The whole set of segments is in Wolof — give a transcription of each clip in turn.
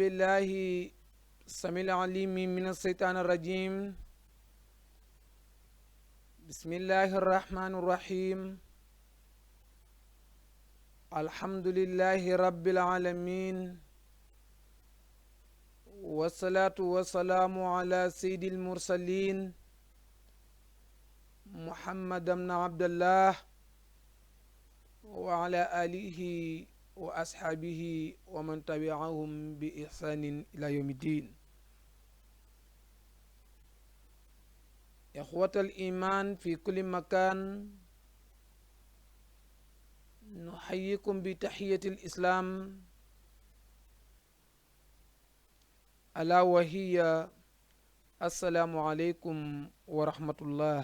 بالله السميع العليم من الشيطان الرجيم. بسم الله الرحمن الرحيم. الحمد لله رب العالمين، والصلاة والسلام على سيد المرسلين محمد بن عبد الله وعلى آله وأصحابه ومن تبعهم بإحسان إلى يوم الدين. إخوة الإيمان في كل مكان، نحييكم بتحية الإسلام ألا وهي السلام عليكم ورحمة الله.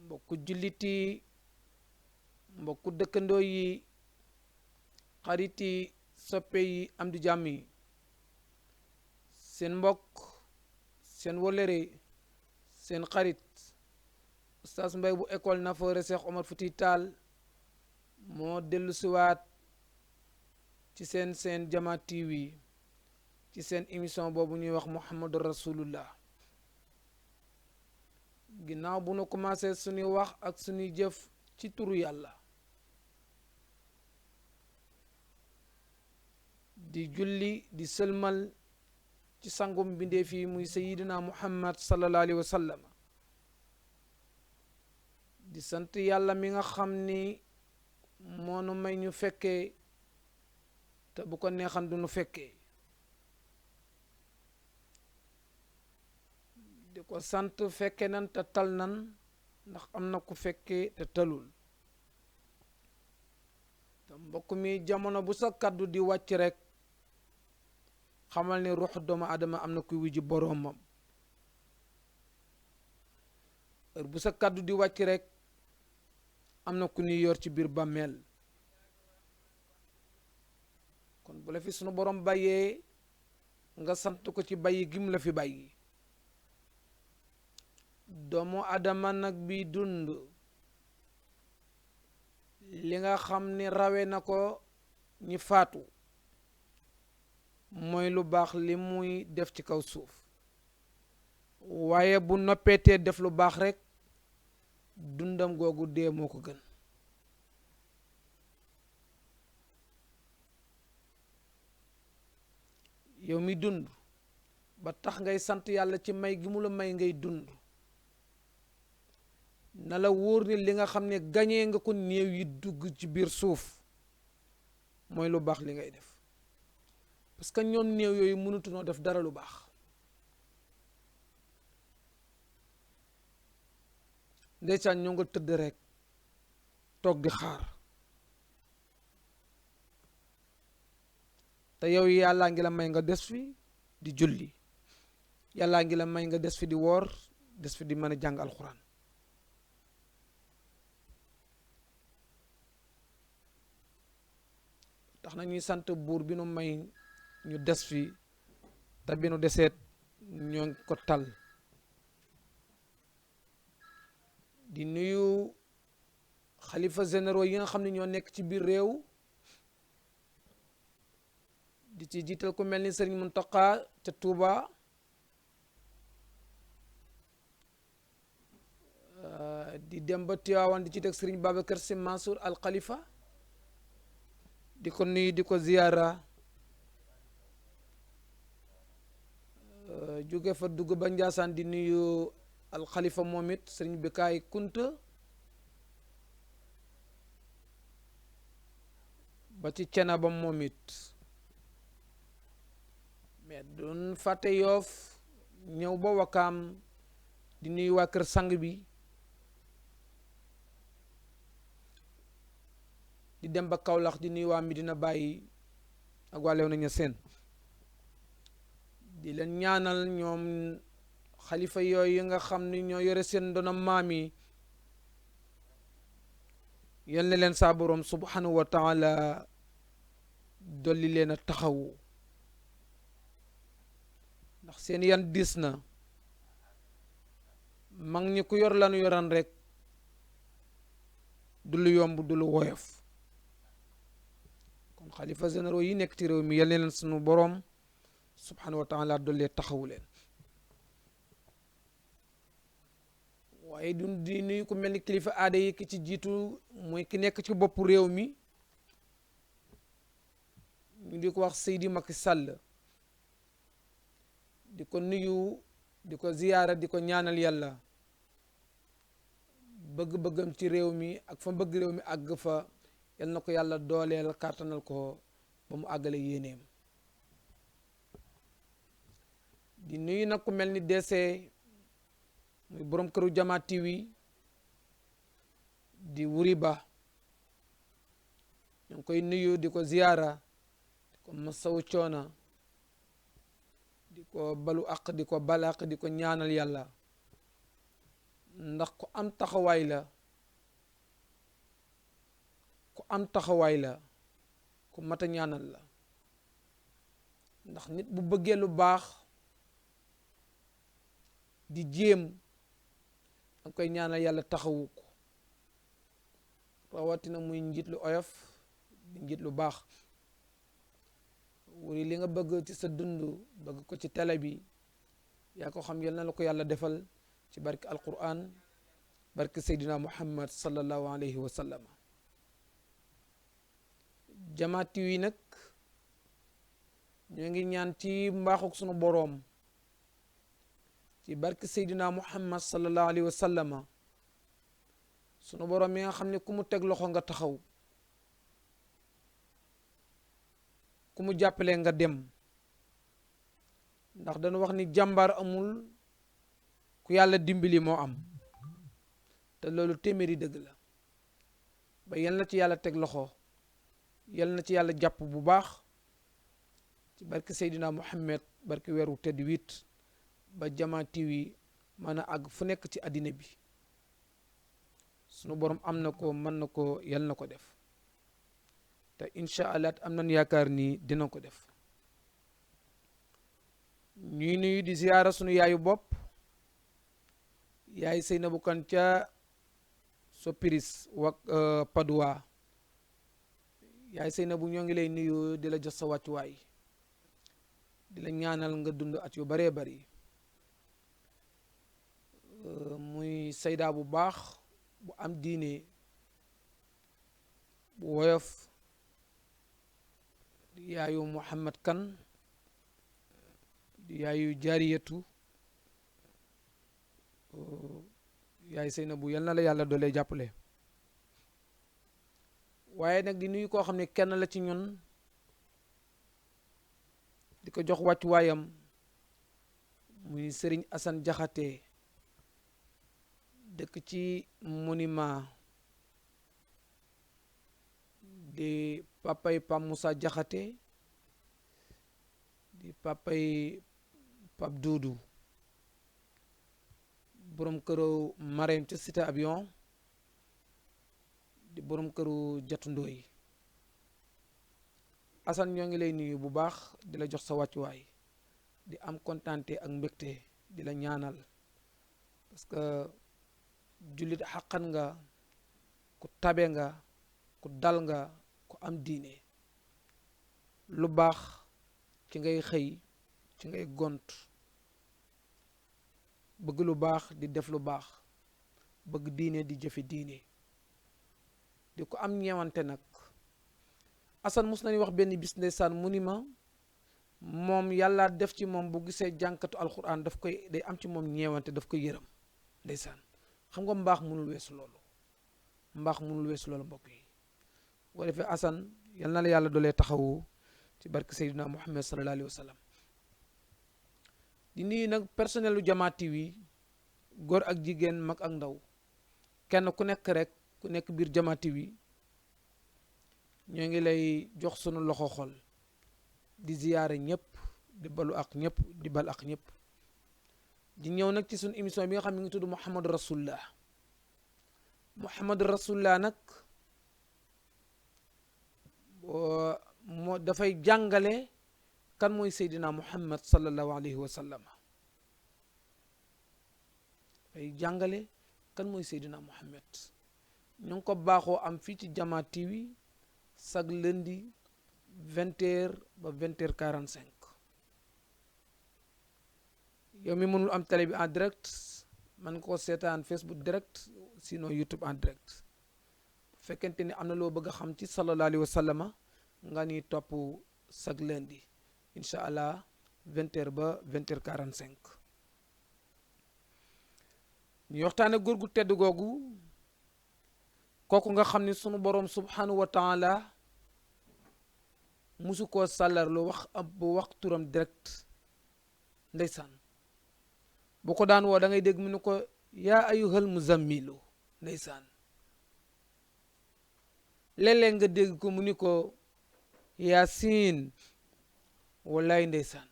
mbokku jullit yi, mbokku dëkkandoo yi, xarit yi, soppe yi, am di jàmm yi, seen mbokk, seen wolere, seen xarit Oustaz Mbaye bu école Nafoore Cheikh Omar Fouti Tall moo dellu siwaat ci seen Jama TV, ci seen émission boobu ñuy wax Muhammadu Rasulullah. ginnaaw bu nu commencé suñuy wax ak suñuy jëf ci turu yàlla, di julli di sëlmal ci sangum mbindeef yi muy sayidina muhammad sallallahu alayhi wa sallam, di sant yàlla mi nga xam ni moo nu may ñu fekkee te bu ko neexan du nu fekkee, di ko sant fekke nan te tal nan ndax am na ku fekkee te talul. te mbokk mi jamono bu sa kaddu di wàcc rek xamal ni ruux doomu adama am na kuy wujji boroomam. heure bu sa kaddu di wàcc rek am na ku ñuy yor ci biir bàmmeel. kon bu la fi sunu borom bàyyee nga sant ko ci bàyyi gi mu la fi bàyyi. doomu adama nag bi dund li nga xam ni rawe na ko ñi faatu mooy lu baax li muy def ci kaw suuf, waaye bu noppeetee def lu baax rekk dundam googu dee moo ko gën. yow mi dund ba tax ngay sant yàlla ci may gi mu la may ngay dund, na la wóor ni li nga xam ne gañee nga ko néew yi dugg ci biir suuf mooy lu baax li ngay def, parce que ñoom néew yooyu mënutunoo def dara lu baax. ndeysaan ñoo nga tëdd rek toog di xaar, te yow yàllaa ngi la may nga des fi di julli, yàllaa ngi la may nga des fi di woor, des fi di mën a jàng alxuraan. tax na ñuy sant buur bi nu may ñu des fi te bi nu deseet ñoo ngi ko tal. di nuyu xalifa généraux yi nga xam ne ñoo nekk ci biir réew, di ci jiital ku mel ni Sëriñ Muntaqa ca Tuuba, di dem ba Tiwaawan di ci teg Sëriñ Babacar Si Mansour al Khalifa, di ko nuyu di ko ziyaara. jóge fa dugg ba Njaasaan di nuyu al Khalifa moom it Sëriñ Bikaay Kunta, ba ci Cenaba moom it, mais doon fàtte Yoof ñëw ba Wakaam di nuyu waa kër sang bi, di dem ba Kawlax di nuyu waa Medina Baye ak waa Léona Niassène, di leen ñaanal ñoom xalifa yooyu nga xam ni ñoo yore seen ndono maam yi, yal na leen saa boroom subhanahu wa taala dolli leen a taxawu, ndax seen yan diis na. mag ñi ku yor lanu yoran rek du lu yomb du lu woyof. kon xalifa généraux yi nekk ci réew mi yal na leen sunu boroom subhanahu wa taala dollee taxawu leen waaye di nuyu ku mel ni kilifa aada yi ki ci jiitu mooy ki nekk ci bopp réew mi ñu di ko wax Seydi Macky Sall di ko nuyu di ko ziyaara di ko ñaanal yàlla bëgg-bëggam ci réew mi ak fa bëgg réew mi àgg fa yal na ko yàlla dooleel kàttanal ko ba mu àggale yéeneem di nuyu nag ku mel ni DC muy borom këru Jama TV di Wuri Ba ñu ngi koy nuyu di ko ziyaara di ko masawu coona di ko balu àq di ko bal àq di ko ñaanal yàlla ndax ku am taxawaay la ku am taxawaay la ku mat a ñaanal la ndax nit bu bëggee lu baax di jéem danga koy ñaanal yàlla taxawu ko rawatina muy njiit lu oyof di njiit lu baax Wuri li nga bëgg ci sa dund bëgg ko ci télé bi yaa ko xam yal na la ko yàlla defal ci barke alquran barke Seydina Muhammad sallallahu alayhi wa sallam Jama TV nag ñoo ngi ñaan ci mbaaxuk sunu boroom ci barke Seydina Muhammad sallallahu alayhi wa sallam sunu boroom mi nga xam ne ku mu teg loxo nga taxaw ku mu jàppale nga dem ndax dañu wax ni jàmbaar amul ku yàlla dimbali moo am te loolu téeméeri dëgg la ba yal na ci yàlla teg loxo yal na ci yàlla jàpp bu baax ci barke Seydina Muhammad barke weeru tedd wit ba Jama TV mën a àgg fu nekk ci àddina bi sunu borom am na ko mën na ko yal na ko def te incha allah am nañ yaakaar ni dina ko def ñuy nuyu di ziyaara sunu yaayu bopp yaay Seynabou Kane ca Sopiris wak Padoua yaay Seynabou ñoo ngi lay nuyu di la jox sa wàccuwaay di la ñaanal nga dund at yu baree bari muy sayda bu baax bu am diine bu woyof di yaayu Muhammad Kan di yaayu Jaariyatu yaay Seynabou yal na la yàlla doolee jàppale waaye nag di nuyu koo xam ne kenn la ci ñun di ko jox wàccuwaayam muy Sëriñ Asan Jaxate dëkk ci monument di papay Pam Moussa Jaxate di papay Pap Duudu borom këru Marème ca Cité Avion di borom këru Jatu Ndooy Assane ñoo ngi lay nuyu bu baax di la jox sa wàccuwaay di am kontaante ak mbégte di la ñaanal parce que jullit xaqan nga ku tabe nga ku dal nga ku am diine lu baax ci ngay xëy ci ngay gont bëgg lu baax di def lu baax bëgg diine di jëfe diine di ko am ñeewante nag Assane mus nañu wax benn bis ndeysaan mu ni ma moom yàlla def ci moom bu gisee jànkatu alxuraan daf koy day am ci moom ñeewante daf koy yërëm ndeysaan xam nga mbaax mënul weesu loolu mbaax mënul weesu loolu mbokk yi boo defee Assane yal na la yàlla doolee taxawu ci barke Seydina Muhammad sallallahu alayhi wa sallam di nuyu nag personnel lu Jama TV góor ak jigéen mag ak ndaw kenn ku nekk rek ku nekk biir Jama TV ñoo ngi lay jox sunu loxo xol di ziyaare ñëpp di balu ak ñëpp di bal ak ñëpp di ñëw nag ci sunu émission bi nga xam ne ngi tudd Muhammadu Rasulullah Muhammadu Rasulullah nag moo dafay jàngale kan mooy Seydina Muhammad sallallahu alayhi wa sallam dafay jàngale kan mooy Seydina Muhammad ñu ngi ko baaxoo am fii ci Jama TV sag lundi 20 heures ba 20 heures 45. yow mi mënul am télé bi en direct man koo seetaan Facebook direct, sinon YouTube en direct. fekkente ni am na loo bëgg a xam ci sallallahu alayhi wa sallama nga ni topp chaque lundi incha allah 20 heures ba 20 heures 45. ñu waxtaane góor gu tedd googu, kooku nga xam ni sunu borom subhanahu wa taala musu koo sàllar lu wax ab bu wax turam direct. ndeysaan bu ko daan woo da ngay dégg mu ni ko yaa ayyuhal muzammilu. ndeysaan léeg-léeg nga dégg ko mu ni ko Yaasin. wallaay ndeysaan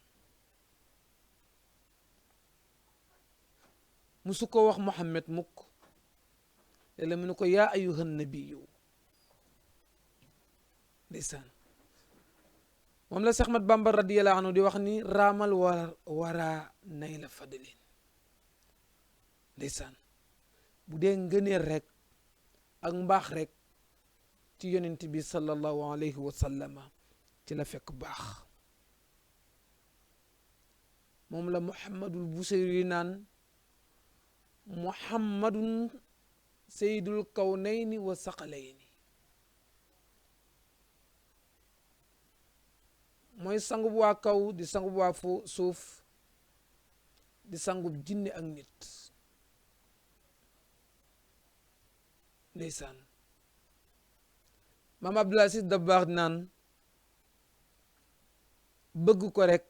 musu ko wax Muhammad mukk. léeg-léeg mu ni ko yaa ayyuhan nabiyyu. ndeysaan moom la Seex Ahmad Bamba radiyallahu anhu di wax ni raamal wara nay la fadlin. ndeysaan bu dee ngëneel rek ak mbaax rek ci yonent bi sallallahu alayhi wa sallama ci la fekk baax. moom la Muhammadul Busayri naan Muhammadun sayyidul kawnayni wa saqalayni. mooy sangub waa kaw di sangub waa suuf di sangub jinne ak nit. ndeysaan maam Abdul Aziz Dabakh naan bëgg ko rek,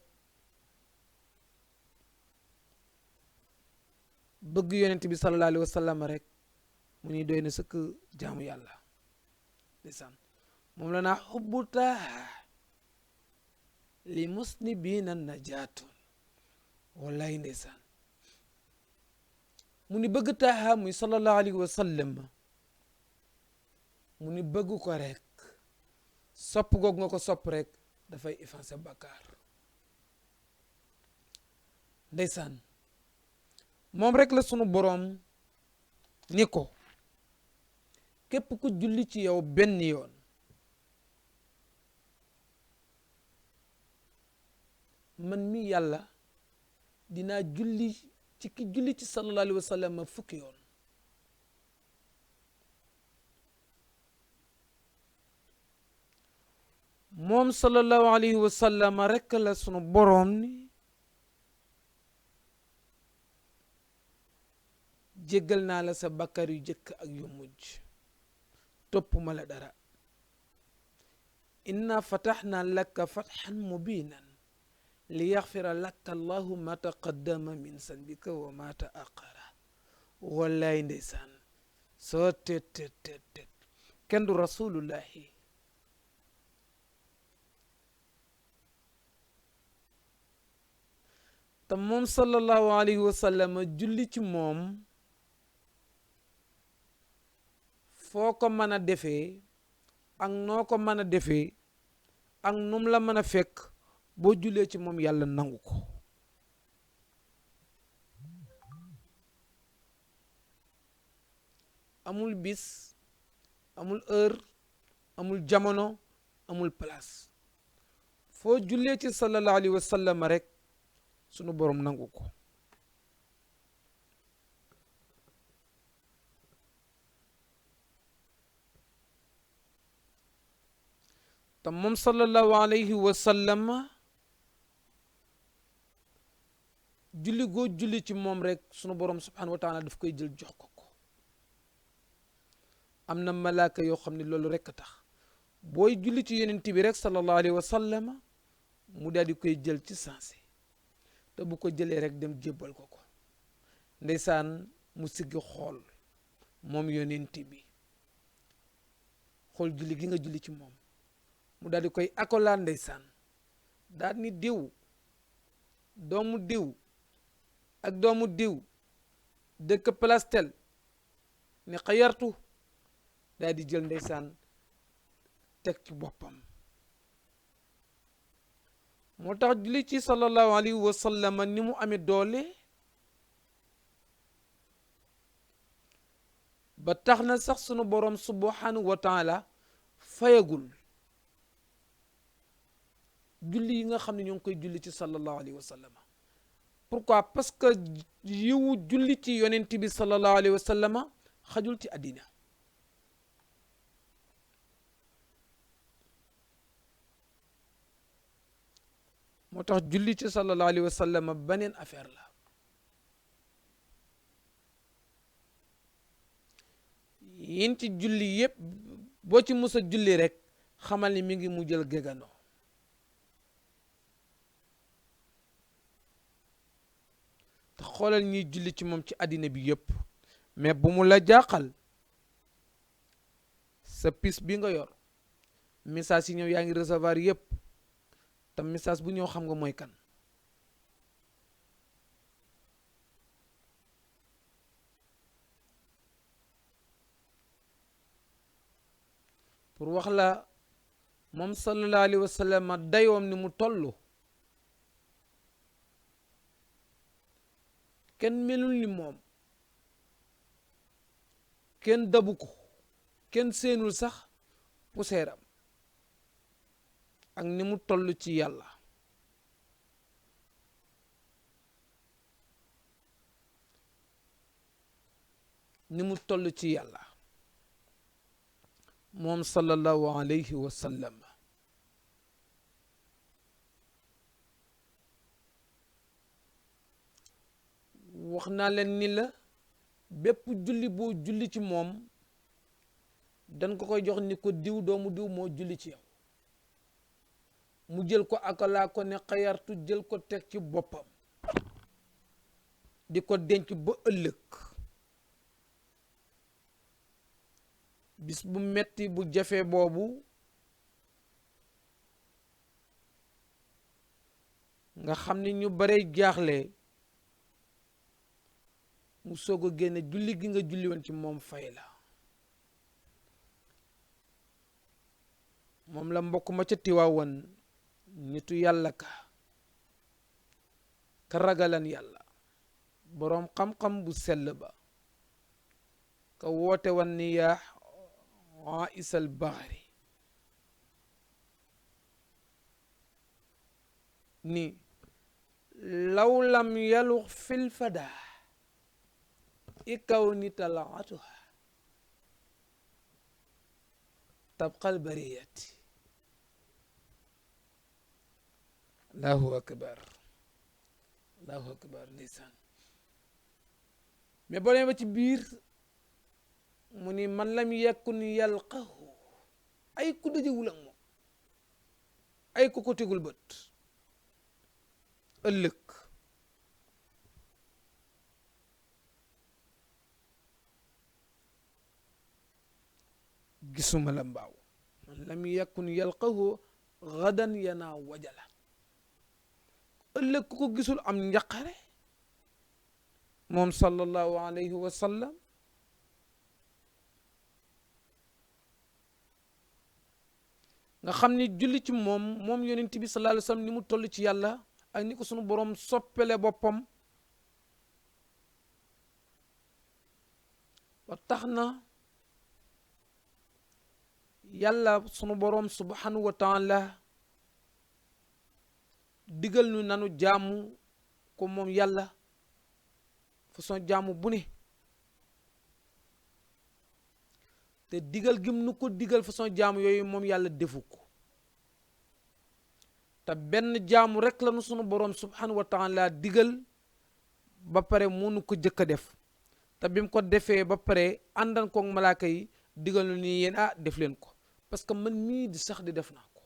bëgg yonent bi sallallahu alayhi wa sallam rek mu ni doy na sëkk jaamu yàlla. ndeysaan moom la naa xubbu taaha li musnibina najaatun. wallahi ndeysaan mu ni bëgg taaha muy sallallahu alayhi wa sallam mu ni bëgg ko rek, sopp googu nga ko sopp rek dafay effacer bàkkaar. ndeysaan moom rek la sunu boroom ni ko képp ku julli ci yow benn yoon man mi yàlla dinaa julli ci ki julli ci sallallahu alayhi wa sallam fukki yoon. moom sallallahu alayhi wa sallam rek la sunu boroom ni jéggal naa la sa bakkar yu jëkk ak yu mujj, topp ma la dara. inna fataxna laka fatxan mubinan li yaxfira laka allahu ma taqaddama min sanbika wa ma taaqara. wallaay ndeysaan soo tet kenn du rasulullahi. te moom sallallahu alayhi wa sallam julli ci moom foo ko mën a defee ak noo ko mën a defee ak num la mën a fekk boo jullee ci moom yàlla nangu ko. amul bis, amul heure, amul jamono, amul place. foo jullee ci sallallahu alayhi wa sallam rek sunu borom nangu ko. te moom sallallahu alayhi wa sallam julli goo julli ci moom rek sunu borom subhanahu wa taala daf koy jël jox ko ko. am na malaaka yoo xam ne loolu rek a tax booy julli ci yonent bi rek sallallahu alayhi wa sallam mu daal di koy jël ci sansi, te bu ko jëlee rek dem jébbal ko ko. ndeysaan mu siggi xool moom yonent bi, xool julli gi nga julli ci moom, mu daal di koy accolade ndeysaan daal ni diw doomu diw ak doomu diw dëkk place tel ni xayartu, daal di jël ndeysaan teg ci boppam. moo tax julli ci sallallahu alayhi wa sallam ni mu amee doole ba tax na sax sunu borom subhanahu wa taala fayagul julli yi nga xam ne ñoo ngi koy julli ci sallallahu alayhi wa sallam. pourquoi parce que yiwu julli ci yonent bi sallallahu alayhi wa sallam xajul ci àddina. moo tax julli ci sallallahu alayhi wa sallam beneen affaire la. yin ci julli yépp boo ci mus a julli rek xamal ni mi ngi mu jël géganoo. te xoolal ñuy julli ci moom ci àddina bi yépp mais bu mu la jaaxal sa pis bi nga yor message yi ñëw yaa ngi recevoir yépp te message bu ñëw xam nga mooy kan. pour wax la moom sallallahu alayhi wa sallam dayoom ni mu toll kenn melul ni moom kenn dabu ko kenn seenul sax puseeram ak ni mu toll ci yàlla. ni mu toll ci yàlla moom sallallahu alayhi wa sallam. wax naa leen ni la bépp julli boo julli ci moom dañ ko koy jox ni ko diw doomu diw moo julli ci yow mu jël ko akalaa ko ne xayartu jël ko teg ci boppam di ko denc ba ëllëg bis bu metti bu jafe boobu nga xam ni ñu bare jaaxle mu soog a génne julli gi nga julli woon ci moom fay la. moom la mbokk ma ca Tiwaawan nitu yàlla ka ragalan yàlla boroom xam-xam bu sell ba ka woote wan ni yaa isal bahri ni law lam yalux fil fada ikaw ni talaatuha tabqal bariyati. allahu akbar allahu akbar ndeysaan. mais boo demee ba ci biir mu ni man lam yakun yalqahu ay ku dajewul ak moom ay ku ko tegul bët ëllëg gisuma la mbaaw. man lam yakun yalqahu gadan yanaa wajala ëllëg ku ko gisul am njaqare moom sallallahu alayhi wa sallam. nga xam ni julli ci moom yonent bi sallallahu alayhi wa sallam ni mu toll ci yàlla ak ni ko sunu boroom soppele boppam ba tax na yàlla sunu boroom subhanahu wa taala digal nu nanu jaamu ko moom yàlla façon jaamu bu ne te digal gim nu ko digal façon jaamu yooyu moom yàlla defu ko te benn jaamu rek la nu sunu boroom subhanahu wa taala digal ba pare mënu ko jëkk a def te bi mu ko defee ba pare àndan koog malaaka yi digal nu ni yéen def leen ko parce que man mii di sax di def naa ko.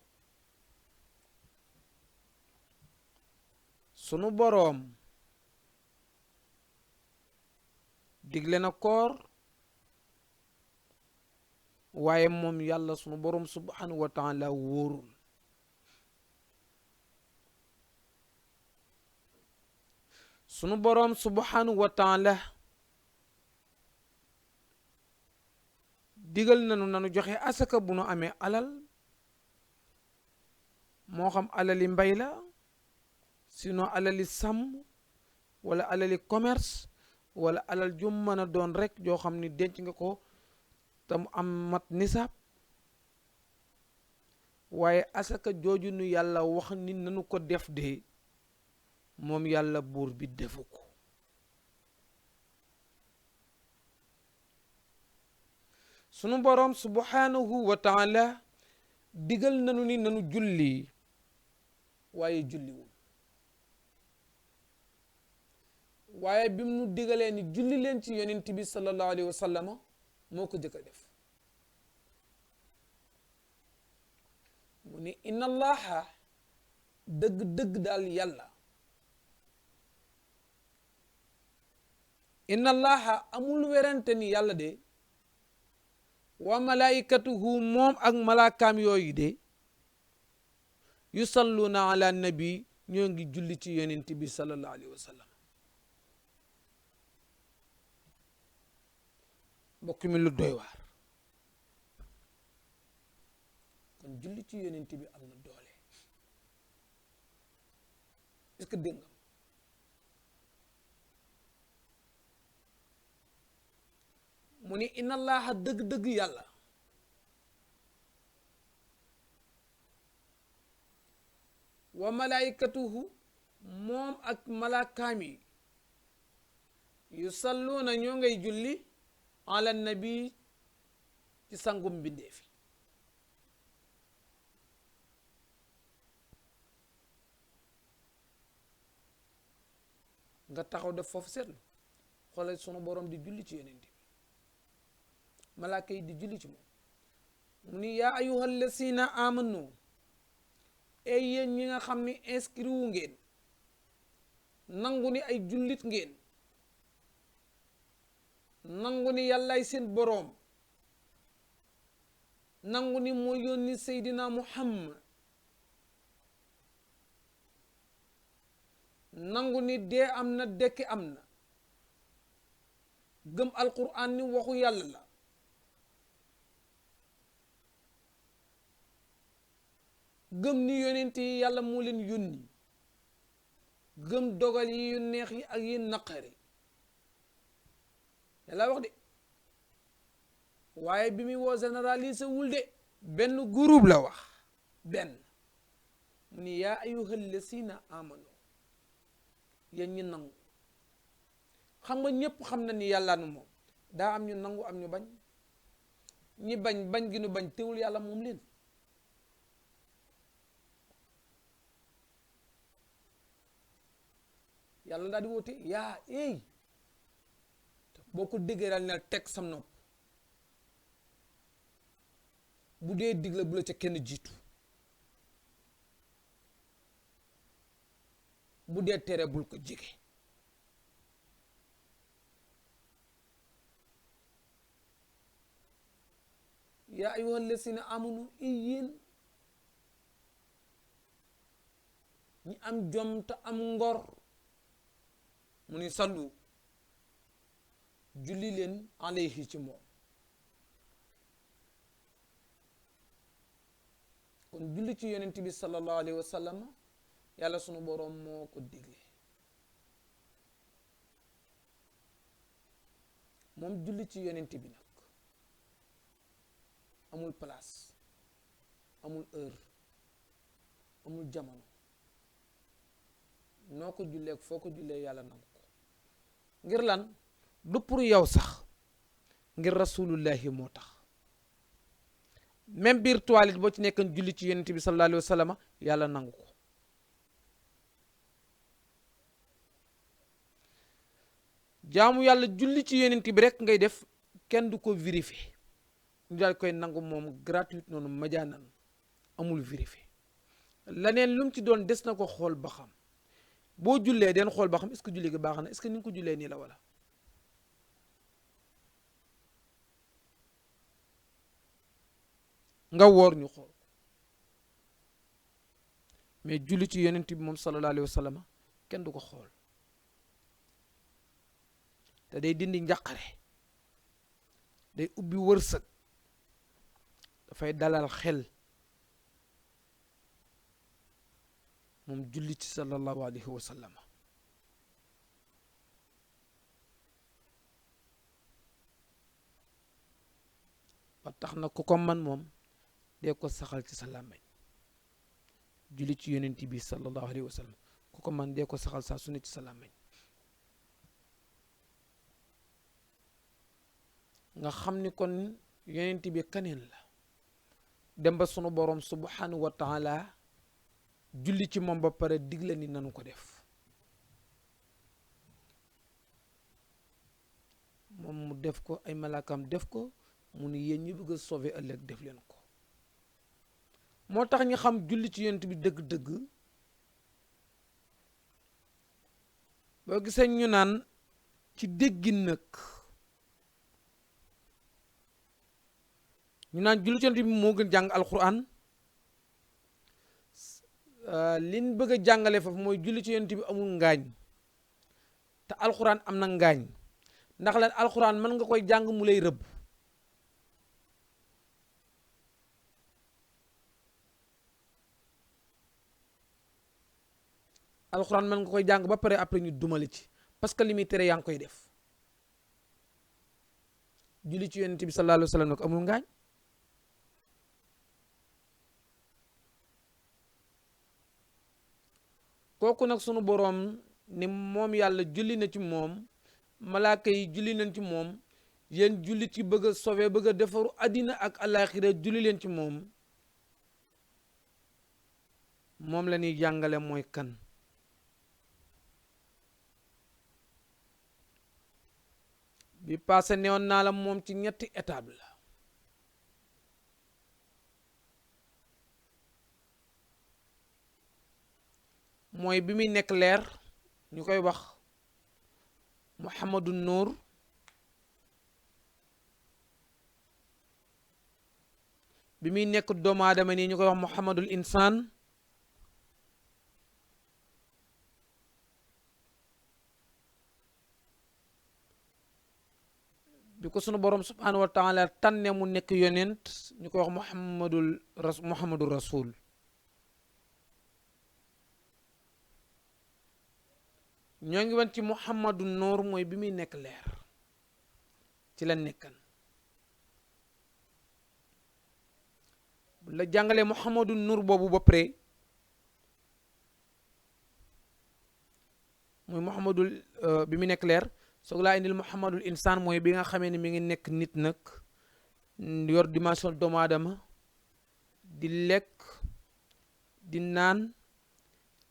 sunu boroom digle na koor waaye moom yàlla sunu boroom subhanahu wa taala wóorul. sunu boroom subhanahu wa taala digal nanu joxe asaka bu nu amee alal moo xam alali mbay la sinon alali sàmm wala alali commerce wala alal ju mën a doon rek joo xam ni denc nga ko te mu am mat nisaab waaye asaka jooju nu yàlla wax ni nanu ko def de moom yàlla buur bi defu ko. sunu boroom subhanahu wa taala digal nanu ni nanu julli waaye julliwul, waaye bi mu nu digalee ni julli leen ci yonent bi sallallahu alayhi wa sallama moo ko jëkk a def. mu ni inna allaha dëgg-dëgg daal yàlla, inna allaha amul werante ni yàlla de wa malaikatuhu moom ak malaakaam yooyu de yusalluna ala nabi ñoo ngi julli ci yonent bi sallallahu alayhi wa sallam. mbokk mi lu doy waar, kon julli ci yonent bi am na doole. est-ce que dégg nga mu ni inna allaha dëgg-dëgg yàlla wa malaikatuhu moom ak malaakaam yi yusalluuna ñoo ngay julli ala nabi ci sangum mbindeefi. nga taxaw def foofu seetlu xoolal sunu borom di julli ci yonent bi, malaaka yi di julli ci moom. mu ni yaa ayyuhal lazina amanu, ey yéen ñi nga xam ni inscrit wu ngeen nangu ni ay jullit ngeen, nangu ni yàllaay seen boroom, nangu ni moo yónni Seydina Muhammad, nangu ni dee am na dekki am na, gëm alquran ni waxu yàlla la, gëm ni yonent yi yàlla moo leen yónni, gëm dogal yi yu neex yi ak yi naqari. yàlla wax de, waaye bi muy woo généralisé wul de, benn groupe la wax, benn. mu ni yaa ayyuhal lazina amanu, yéen ñi nangu. xam nga ñëpp xam na ni yàlla nu moom, daa am ñu nangu am ñu bañ. ñi bañ gi nu bañ teewul yàlla moom leen. yàlla daal di woote yaa ey, boo ko déggee daal ne teg sam nopp. bu dee digle bu la ca kenn jiitu, bu dee tere bul ko jege. yaa ayyuhal lazina amanu, yéen ñi am jom te am ngor, mu ni sallu julli leen alayhi ci moom. kon julli ci yonent bi sallallahu alayhi wa sallam yàlla sunu boroom moo ko digle. moom julli ci yonent bi nag amul place, amul heure, amul jamono. noo ko jullee ak foo ko jullee yàlla nangu ko. ngir lan? du pour yow sax, ngir rasulullahi moo tax. même biir toilette boo ci nekkoon julli ci yonent bi sallallahu alayhi wa sallam yàlla nangu ko. jaamu yàlla julli ci yonent bi rek ngay def, kenn du ko vérifier, ñu daal koy nangu moom gratuite noonu majaanan, amul vérifier. laneen lu mu ci doon des na ko xool ba xam. boo jullee den xool ba xam est-ce que julli gi baax na, est-ce que ni nga ko jullee nii la wala. nga woor ñu xool. mais julli ci yonent bi moom sallallahu alayhi wa sallam kenn du ko xool. te day dindi njàqare, day ubbi wërsëg, dafay dalal xel. moom julli ci sallallahu alayhi wa sallam. ba tax na ku ko man moom dee ko saxal ci sa làmmiñ. julli ci yonent bi sallallahu alayhi wa sallam ku ko man dee ko saxal saa su ne ci sa làmmiñ nga xam ni kon yonent bi kaneen la dem ba sunu borom subhanahu wa taala julli ci moom ba pare digle ni nanu ko def moom mu def ko ay malaakam def ko mu ni yéen ñi bëgg a sauver ëllëg def leen ko moo tax ñu xam julli ci yonent bi dëgg-dëgg boo gisee ñu naan ci déggin nag ñu naan julli ci yonent bi moo gën jàng alquran liñ bëgg a jàngale foofu mooy julli ci yonent bi amul ngaañ te alquran am na ngaañ ndax lan alquran mën nga koy jàng mu lay rëbb alquran mën nga koy jàng ba pare après ñu dumale ci parce que li muy tere yaa ngi koy def julli ci yonent bi sallallahu alayhi wa sallam nag amul ngaañ kooku nag sunu boroom ni moom yàlla julli na ci moom malaaka yi julli nañ ci moom yéen jullit yi bëgg a sauver bëgg a defaru àddina ak alaxira julli leen ci moom moom la ñuy jàngale mooy kan bi passé newoon naa la moom ci ñetti étape la mooy bi muy nekk leer ñu koy wax Muhammadu Nuur bi muy nekk doomu aadama nii ñu koy wax Muhammadul Insaan bi ko sunu borom subhanahu wa taala tànne mu nekk yonent ñu koy wax Muhammadu Rasul ñoo ngi woon ci Muhammadu Nuur mooy bi muy nekk leer ci la nekkan bu la jàngalee Muhammadu Nuur boobu ba pare mooy Muhammadul bi muy nekk leer soog laa indil Muhammadul Insaan mooy bi nga xamee ne mi ngi nekk nit nag yor dimension doomu aadama di lekk di naan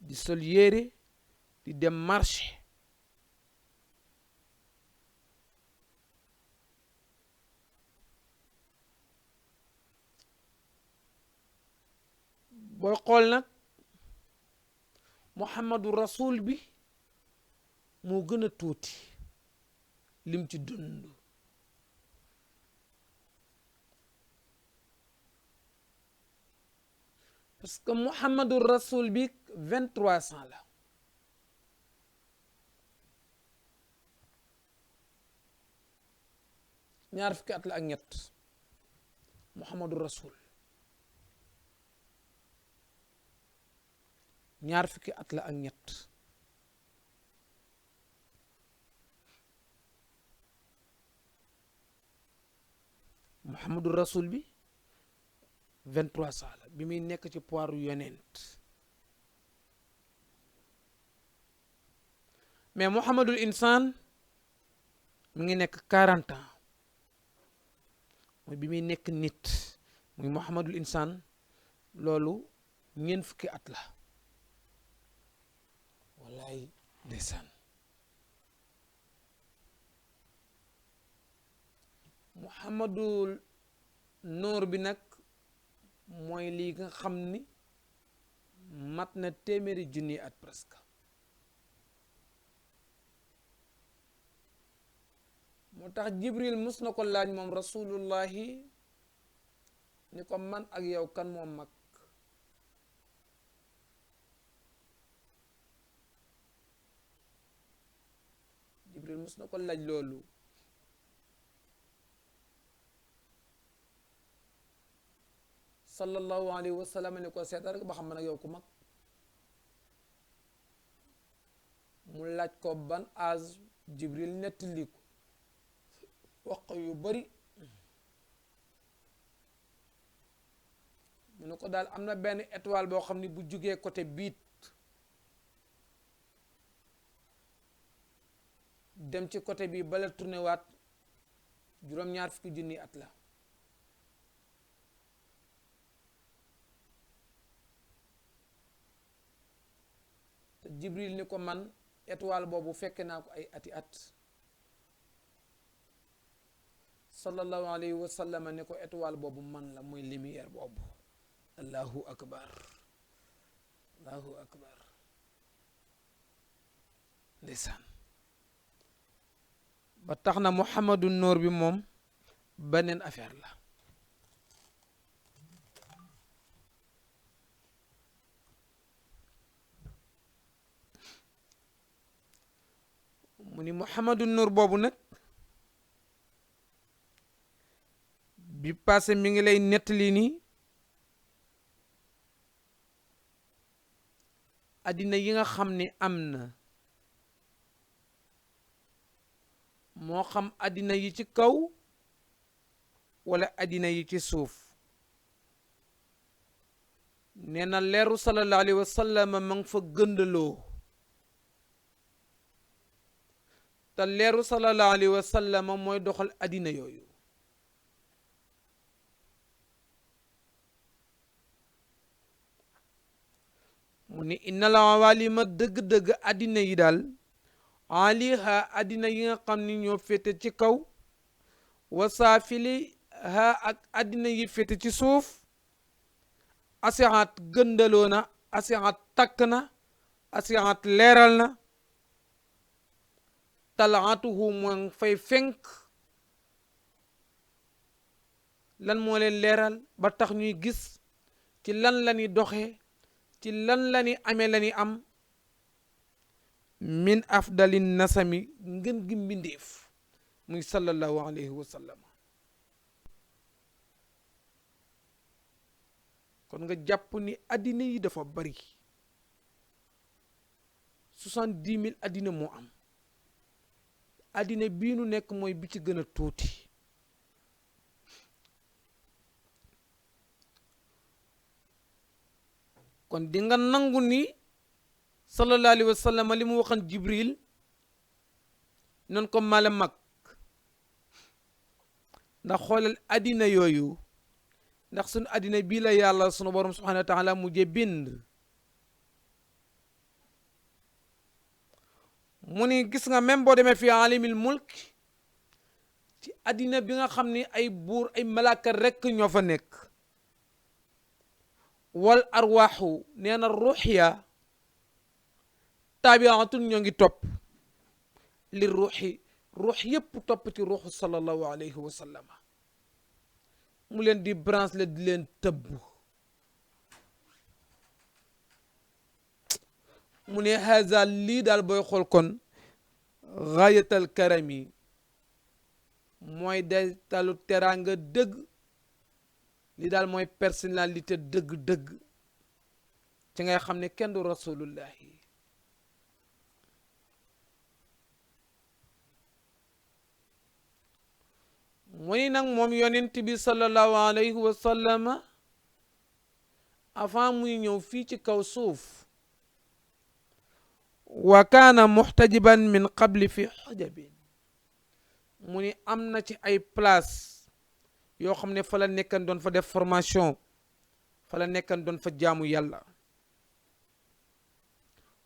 di sol yére di dem marché booy xool nag Muhammadu Rasul bi moo gën a tuuti lim ci dund parce que Muhammadu Rasul bi 2300 la ñaar fukki at la ak ñett Muhammadu Rasul ñaar fukki at la ak ñett Muhammadu Rasul bi 2300 la bi muy nekk ci poiru yonent mais Muhammadul Insaan mi ngi nekk 40 ans mooy bi muy nekk nit muy Muhammadul Insaan loolu ñeent fukki at la wallaay ndeysaan Muhammadul Nuur bi nag mooy lii nga xam ni mat na téeméeri junni at presque moo tax Jibril mus na ko laaj moom rasulullahi ni ko man ak yow kan moo mag Jibril mus na ko laaj loolu sallallahu alayhi wa sallam ne ko seetal rek ba xam man ak yow ku mag mu laaj ko ban âge Jibril nettali ko wax ko yu bari mu ne ko daal am na benn étoile boo xam ni bu jugee côté biit dem ci côté bi bala tourné waat juróom-ñaar fukki junni at la te Jibril ni ko man étoile boobu fekke naa ko ay ati at sallallahu alayhi wa sallam ne ko étoile boobu man la mooy lumière boobu allahu akbar allahu akbar ndeysaan ba tax na Muhammadu Noor bi moom beneen affaire la mu ni Muhammadu Noor boobu nag bi passé mi ngi lay nettali ni addina yi nga xam ni am na moo xam addina yi ci kaw wala addina yi ci suuf nee na leeru sallallahu alayhi wa sallam ma ngi fa gëndaloo te leeru sallallahu alayhi wa sallam mooy doxal addina yooyu mu ni inna la awalima dëgg-dëgg addina yi daal aliha addina yi nga xam ni ñoo féete ci kaw wasaafili ha ak addina yi féete ci suuf asihat gëndaloo na asihat takk na asihat leeral na talaatuhu moo fay fenk lan moo leen leeral ba tax ñuy gis ci lan la ñuy doxee ci lan la ñuy amee la ñuy am min afdali nasami ngën gi mbindeef muy sallallahu alayhi wa sallam kon nga jàpp ni addina yi dafa bari 70 000 addina moo am addina bii nu nekk mooy bi ci gën a tuuti kon di nga nangu ni sallallahu alayhi wa sallam li mu waxan Jibril noonu ko mala mag ndax xoolal addina yooyu ndax sunu addina bii la yàlla sunu borom subhanahu wa taala mujje bind mu ni gis nga même boo demee fi alimil mulk ci addina bi nga xam ni ay buur ay malaaka rekk ñoo fa nekk wal arwaaxu nee na ruux ya taabiatun ñoo ngi topp li ruuxi ruux yépp topp ci ruuxu sallallahu alayhi wa sallam mu leen di branche la di leen tëbb mu ne haza lii daal booy xool kon gaayatal karami mooy day talu teraanga dëgg li daal mooy personnalité dëgg-dëgg ci ngay xam ne kenn du rasulullahi mu ni nag moom yonent bi sallallahu alayhi wa sallam avant muy ñëw fii ci kaw suuf wa kaana muxtajiban min qabli fi xujabin mu ni am na ci ay place yoo xam ne fa la nekkan doon fa def formation fa la nekkan doon fa jaamu yàlla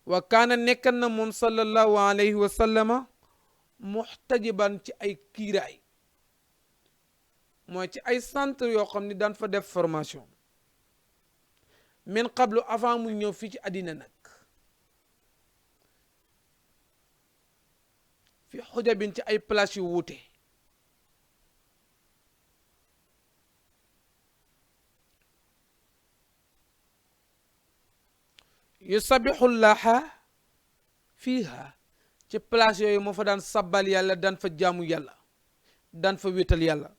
wa kaana nekkan na moom sallallahu alayhi wa sallama muxtajiban ci ay kiiraay mooy ci ay centre yoo xam ne daan fa def formation min qablu avant mu ñëw fii ci àddina nag fi xujabin ci ay place yu wuute yusabixullaha fiiha ci place yooyu moo fa daan sabbal yàlla daan fa jaamu yàlla daan fa wéetal yàlla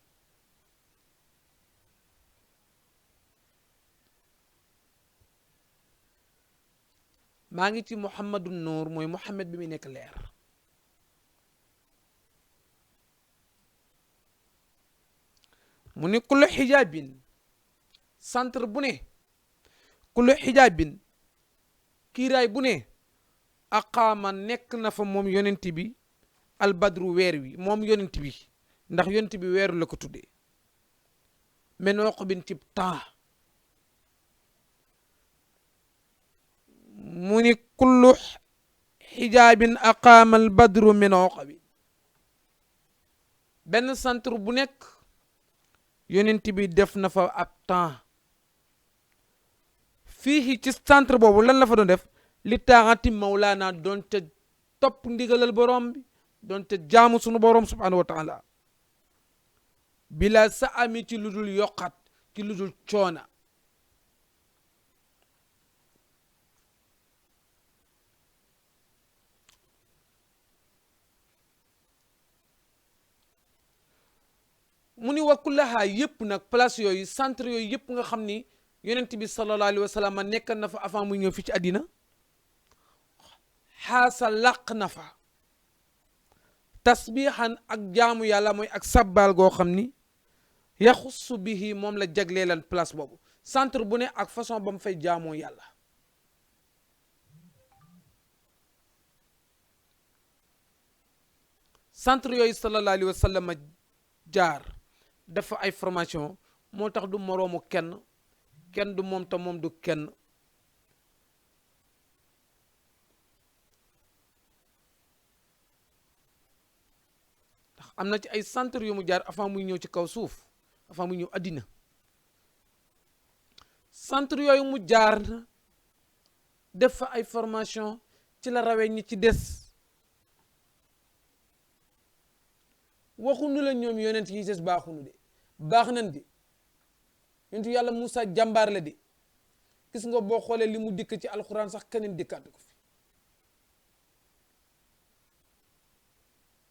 maa ngi ci Muhammadu Nuur mooy Muhammad bi muy nekk leer mu ni kullu xijaabin centre bu ne kullu xijaabin kiiraay bu ne aqaama nekk na fa moom yonent bi albadru weer wi moom yonent bi ndax yonent bi weeru la ko tuddee men oqbin cib temps mu ni kullu xijaabin aqaama albadru min oqbin benn centre bu nekk yonent bi def na fa ab temps fii ci centre boobu lan la fa doon def li taaxati mawlaana doon te topp ndigalal borom bi doon te jaamu sunu borom subhanahu wa taala bila sa ami ci lu dul yokkat ci lu dul coona mu ni wa kullaha yëpp nag place yooyu centre yooyu yëpp nga xam ni yonent bi sallallahu alayhi wa sallam nekk na fa avant muy ñëw fi ci àddina xaasa làq na fa tasbiixan ak jaamu yàlla mooy ak sabbal goo xam ni yaxussu bihi moom la jagleelan place boobu centre bu ne ak façon ba mu fay jaamoo yàlla centre yooyu sallallahu alayhi wa sallam jaar dafa ay formation moo tax du moroomu kenn kenn du moom te moom du kenn ndax am na ci ay centre yu mu jaar avant muy ñëw ci kaw suuf avant muy ñëw àddina centre yooyu mu jaar na def fa ay formation ci la rawee ñi ci des waxuñu la ñoom yonent yi des baaxuñu de baax nañ de yonentu yàlla Moussa jàmbaar la de gis nga boo xoolee li mu dikk ci alxuraan sax keneen dikkaat ko fi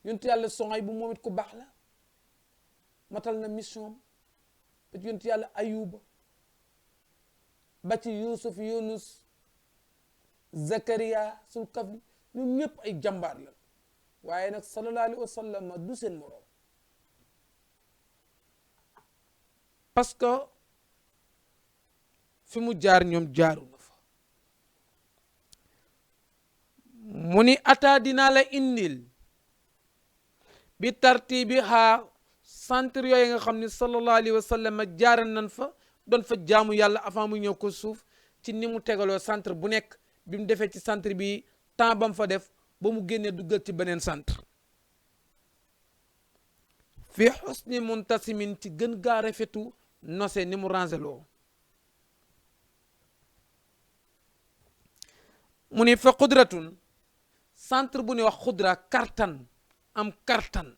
yonentu yàlla Soxayb bu moom it ku baax la matal na mission ba ci yonentu yàlla Ayuba ba ci Yusuf Yunus Zakariya Sulkafli ñoom ñëpp ay jàmbaar la waaye nag sallallahu alayhi wa sallam du seen moroom parce que fi mu jaar ñoom jaaru na fa mu ni ataa dinaa la indil bi tartibi xaa centre yooyu nga xam ne sallallahu alayhi wa sallam jaaran nan fa doon fa jaamu yàlla avant mu ñëw ko suuf ci ni mu tegaloo centre bu nekk bi mu defee ci centre bi temps ba mu fa def ba mu génnee duggal ci beneen centre fi xusni muntasimin ci gën gaa rafetu nose ni mu rangeloo mu ni fa qudratun centre bu ne wax xudra kartan am kartan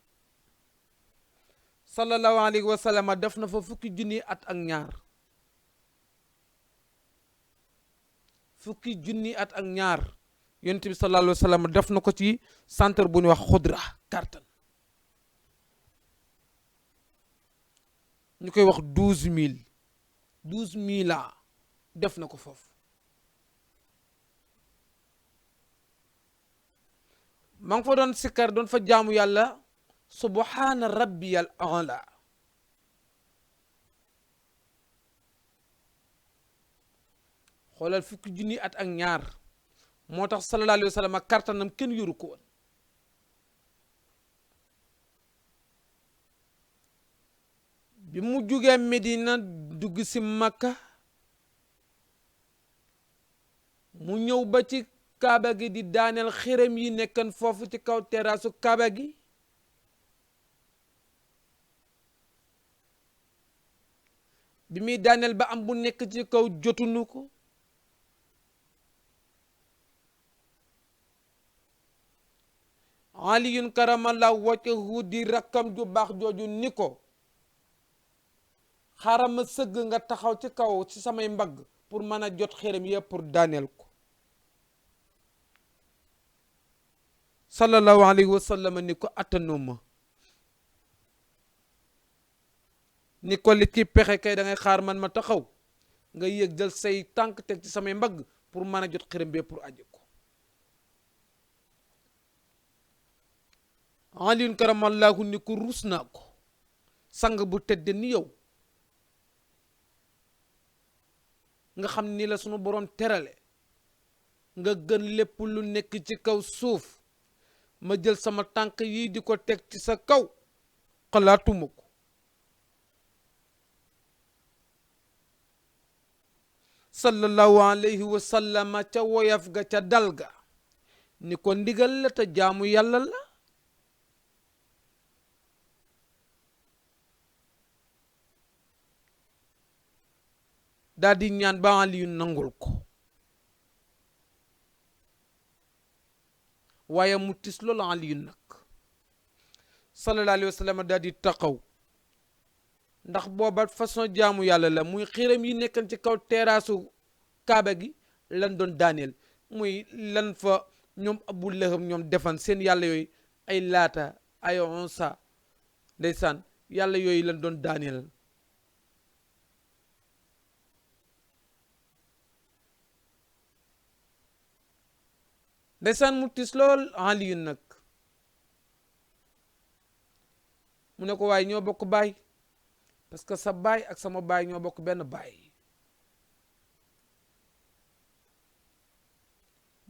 sallallahu alayhi wa sallam def na fa fukki junni at ak ñaar fukki junni at ak ñaar yonent bi sallallahu alayhi wa sallam def na ko ci centre bu ñuy wax xudra kartan ñu koy wax 12 000 ans def na ko foofu ma ngi fa doon sikkar doon fa jaamu yàlla subhaana rabbiyal a'la xoolal fukki junni at ak ñaar moo tax sallallahu alayhi wa sallam ak kartanam kenn yoru ko woon bi mu jugee Medina dugg si Makka mu ñëw ba ci kaaba gi di daaneel xërëm yi nekkan foofu ci kaw teraasu kaaba gi bi muy daaneel ba am bu nekk ci kaw jotunu ko aliyun karamallahu wajhahu di rakkam ju baax jooju ni ko xaaral ma sëgg nga taxaw ci kaw ci samay mbagg pour mën a jot xërëm yëpp pour daaneel ko sallallahu alayhi wa sallam ni ko attanuma ni ko li ci pexe kay da ngay xaar man ma taxaw nga yëg jël say tànk teg ci samay mbagg pour mën a jot xërëm bi pour aji ko aliyun karamallahu ni ko rus naa ko sang bu tedd ni yow nga xam ni la sunu borom terale nga gën lépp lu nekk ci kaw suuf ma jël sama tànk yi di ko teg ci sa kaw xalaatuma ko sallallahu alayhi wa sallama ca woyaf ga ca dal ga ni ko ndigal la te jaamu yàlla la daal di ñaan ba Aliyu nangul ko waaye mu tis loolu Aliyu nag sallallahu alayhi wa sallam daal di taxaw ndax booba façon jaamu yàlla la muy xiram yi nekkan ci kaw teraasu kaaba gi lan doon daaneel muy lan fa ñoom Abu Lahab ñoom defan seen yàlla yooyu ay laata ay onsa ndeysaan yàlla yooyu lan doon daaneel ndeysaan mu tis lool Aliyu nag mu ne ko waaye ñoo bokk baay parce que sa baay ak sama baay ñoo bokk benn baay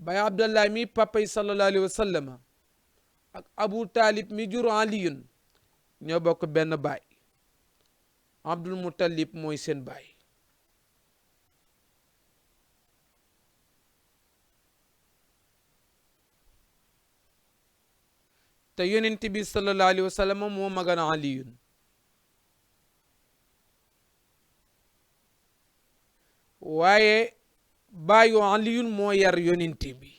baay Abdallah mi papa yi sallallahu alayhi wa sallam ak Abu Talib mi jur Aliyun ñoo bokk benn baay Abdul Muttalib mooy seen baay te yonent bi sallallahu alayhi wa sallam moo magan Aliyun waaye baayu Aliyun moo yar yonent bi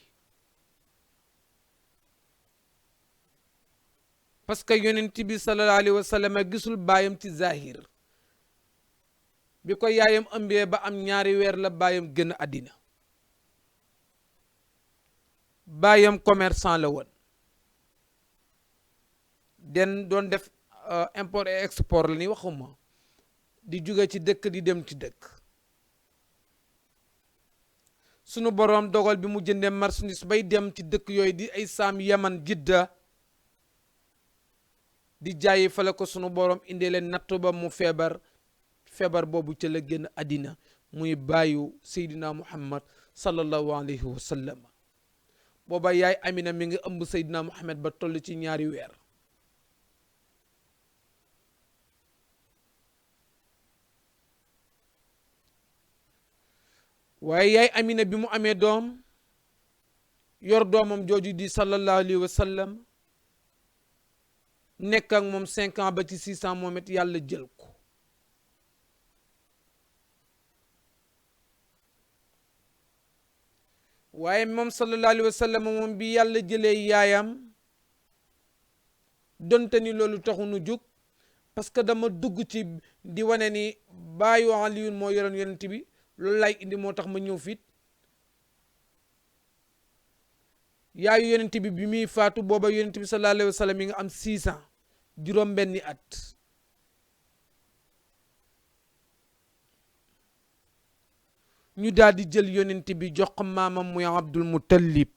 parce que yonent bi sallallahu alayhi wa sallam gisul baayam ci zahir bi ko yaayam ëmbee ba am ñaari weer la baayam gën àddina baayam commerçant la woon den doon def import et export la ni waxuma di jóge ci dëkk di dem ci dëkk sunu boroom dogal bi mu jëndee marchandise bay dem ci dëkk yooyu di ay saam yaman jidda di jaayi fale ko sunu boroom indee leen nattu ba mu feebar boobu ca la génn àddina muy bàyyu seydina muhammad sallallahu alayhi wa sallam booba yaay amina mi ngi ëmb seydina muhammad ba toll ci ñaari weer waaye yaay amina bi mu amee doom yor doomam jooju di sallallahu alayhi wa sallam nekk ak moom 5 ans ba ci 6 ans moom it yàlla jël ko waaye moom sallallahu alayhi wa sallam moom bi yàlla jëlee yaayam donte ni loolu taxu nu jug parce que dama dugg ci di wane ni baayu Aliyun moo yoroon yonent bi loolu lay indi moo tax ma ñëw fit yaayu yonent bi muy faatu booba yonent bi sallallahu alayhi wa sallam mi nga am 6 ans juróom benni at ñu daal di jël yonent bi jox ko maamam muy Abdul Muttalib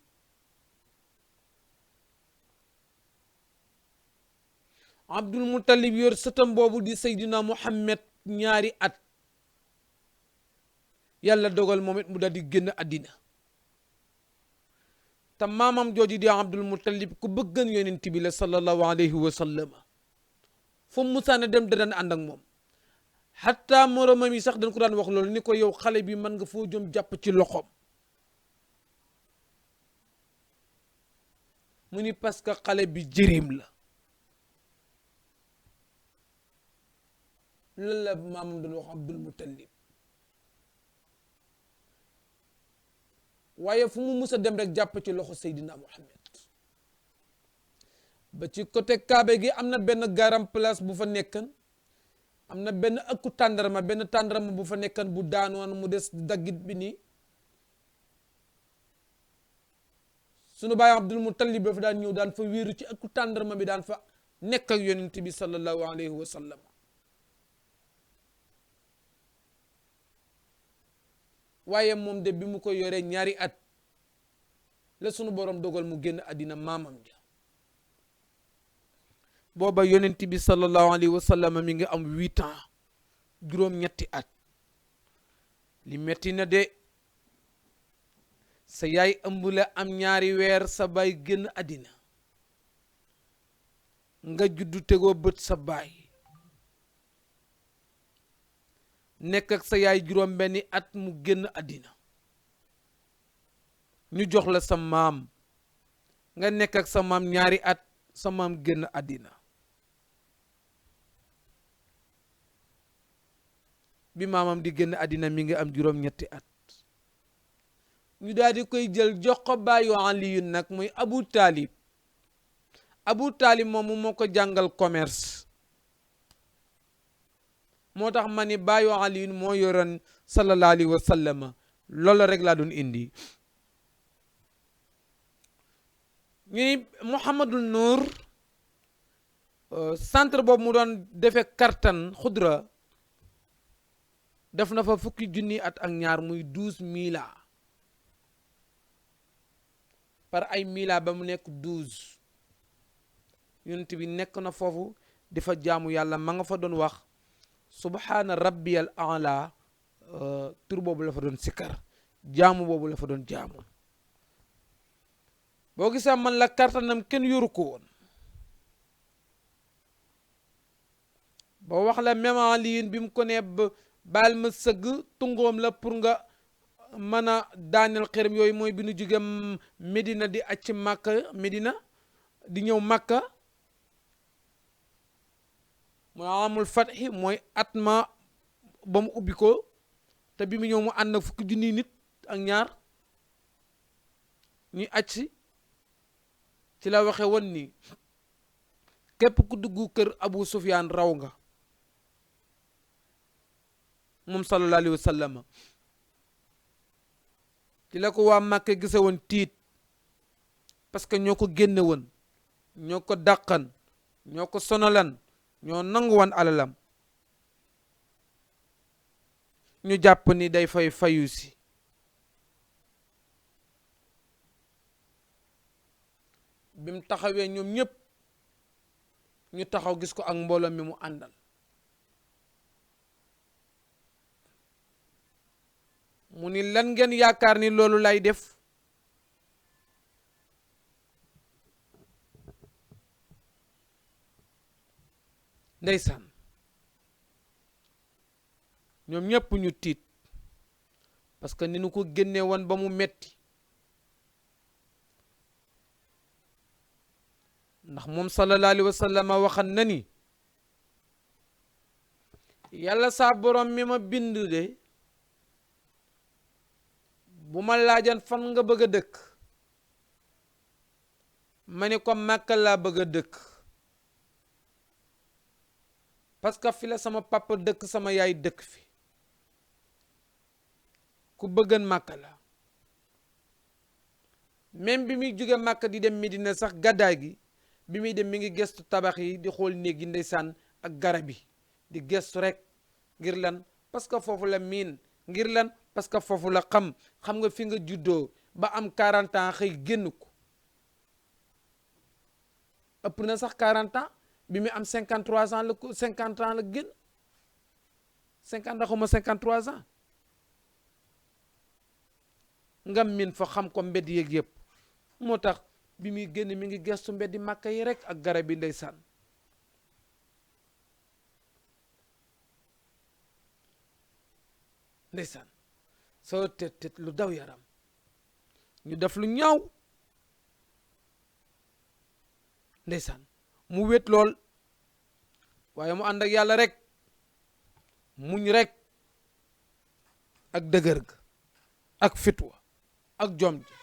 Abdul Muttalib yor sëtam boobu di Seydina Muhammad ñaari at yàlla dogal moom it mu daal di génn àddina te maamam jooju di Abdul Muttalib ku bëggan yonent bi la sallallahu alayhi wa sallam fu mu musaana dem da daan ànd ak moom xatta moromam yi sax dañ ko daan wax loolu ni ko yow xale bi mën nga foo jëm jàpp ci loxoom mu ni parce que xale bi jërim la loolu la maamam doon wax Abdul Muttalib waaye fu mu musa dem rek jàpp ci loxo Seydina Muhammad ba ci côté Kaabe gi am na benn garam place bu fa nekkan am na benn ëkku tàndarma bu fa nekkan bu daanoon mu des daggit bi nii sunu baay Abdul Muttalib dafa daan ñëw daan fa wéeru ci ëkku tàndarma bi daan fa nekk ak yonent bi sallallahu alayhi wa sallam waaye moom de bi mu ko yoree ñaari at la sunu borom dogal mu génn àddina maamam ja booba yonent bi sallallahu alayhi wa sallam mi ngi am 8 ans juróom ñetti at li metti na de sa yaay ëmb la am ñaari weer sa baay génn àddina nga juddu tegoo bët sa baay nekk ak sa yaay juróom benni at mu génn àddina ñu jox la sa maam nga nekk ak sa maam ñaari at sa maam génn àddina bi maamam di génn àddina mi ngi am juróom ñetti at ñu daal di koy jël jox ko baayu Aliyu nag muy Abu Taalib Abu Taalib moomu moo ko jàngal commerce moo tax ma ni baayu Aliyu moo yoroon sallallahu alayhi wa sallam loolu rek laa doon indi ñu ni Mouhamadul Nour centre boobu mu doon defee kartan xudra def na fa 10,000 at ak ñaar muy 12 mila par ay mila ba mu nekk 12 yonent bi nekk na foofu di fa jaamu yàlla ma nga fa doon wax subhaana rabbiyal a'la tur boobu la fa doon sikkar jaamu boobu la fa doon jaamu boo gisee man la kartanam kenn yoru ko woon boo wax la même Aliyin bi mu ko ne baal ma sëgg tungoom la pour nga mën a daaneel xërëm yooyu mooy bi nu jóge Medina di acc Makka Medina di ñëw Makka mooy amul fatxi mooy at ma ba mu ubbi ko te bi mu ñëw mu ànd ak 10,000 nit ak ñaar ñuy acc ci la waxe woon ni képp ku dugg kër Abu Sufyaan raw nga moom sallallahu alayhi wa sallam ci la ko waa Màkka gise woon tiit parce que ñoo ko génne woon ñoo ko dàqan ñoo ko sonalan ñoo nangu woon alalam ñu jàpp ni day fay fayu si bi mu taxawee ñoom ñëpp ñu taxaw gis ko ak mbooloo mi mu àndal mu ni lan ngeen yaakaar ni loolu lay def ndeysaan ñoom ñëpp ñu tiit parce que ni nu ko génne woon ba mu metti ndax moom sallallahu alayhi wa sallam waxan na ni yàlla saa borom mi ma bind de bu ma laajan fan nga bëgg a dëkk ma ni ko Màkka laa bëgg a dëkk parce que fi la sama papa dëkk sama yaay dëkk fi ku bëggan Màkka la même bi muy jóge Màkka di dem Medina sax gàddaay gi bi muy dem mi ngi gestu tabax yi di xool néeg yi ndeysaan ak garab yi di gestu rek ngir lan parce que foofu la miin ngir lan parce que foofu la xam nga fi nga juddoo ba am 40 ans xëy génn ko ëpp na sax 40 ans bi mu am 53 ans la ko 50 ans la génn 50 ans xuma 53 ans nga miin fa xam ko mbedd yeeg yëpp moo tax bi muy génn mi ngi gestu mbeddi Màkka yi rek ak garab yi ndeysaan ndeysaan soo tet lu daw yaram ñu def lu ñaaw ndeysaan mu wét lool waaye mu ànd ak yàlla rek muñ rek ak dëgër ga ak fitwa ak jom ji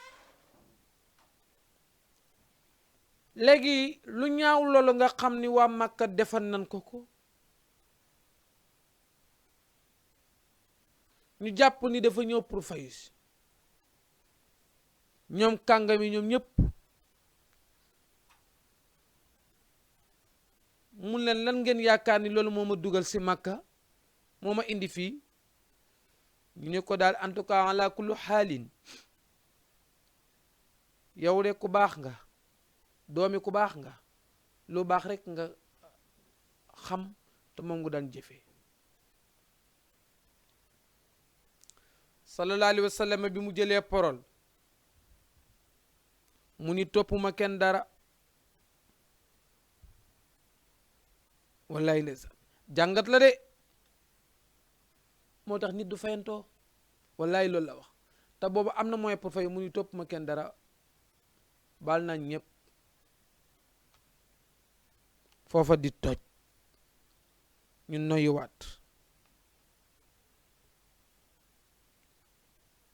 léegi lu ñaaw loolu nga xam ni waa Màkka defal nan ko ñu jàpp ni dafa ñëw pour fayu si ñoom kàngam yi ñoom ñëpp mun leen lan ngeen yaakaar ni loolu moo ma dugal si Màkka moo ma indi fii ñu ne ko daal en tout cas ala kullu xaalin yow de ku baax nga doomi ku baax nga lu baax rek nga xam te moom nga daan jëfee sallallahu alayhi wa sallam bi mu jëlee parole mu ni toppuma kenn dara. wallaay ndeysaan jàngat la de moo tax nit du fayantoo wallaay loolu la wax te boobu am na moyen pour fay mu ni toppuma kenn dara baal nañ ñëpp. foofa di toj ñu noyuwaat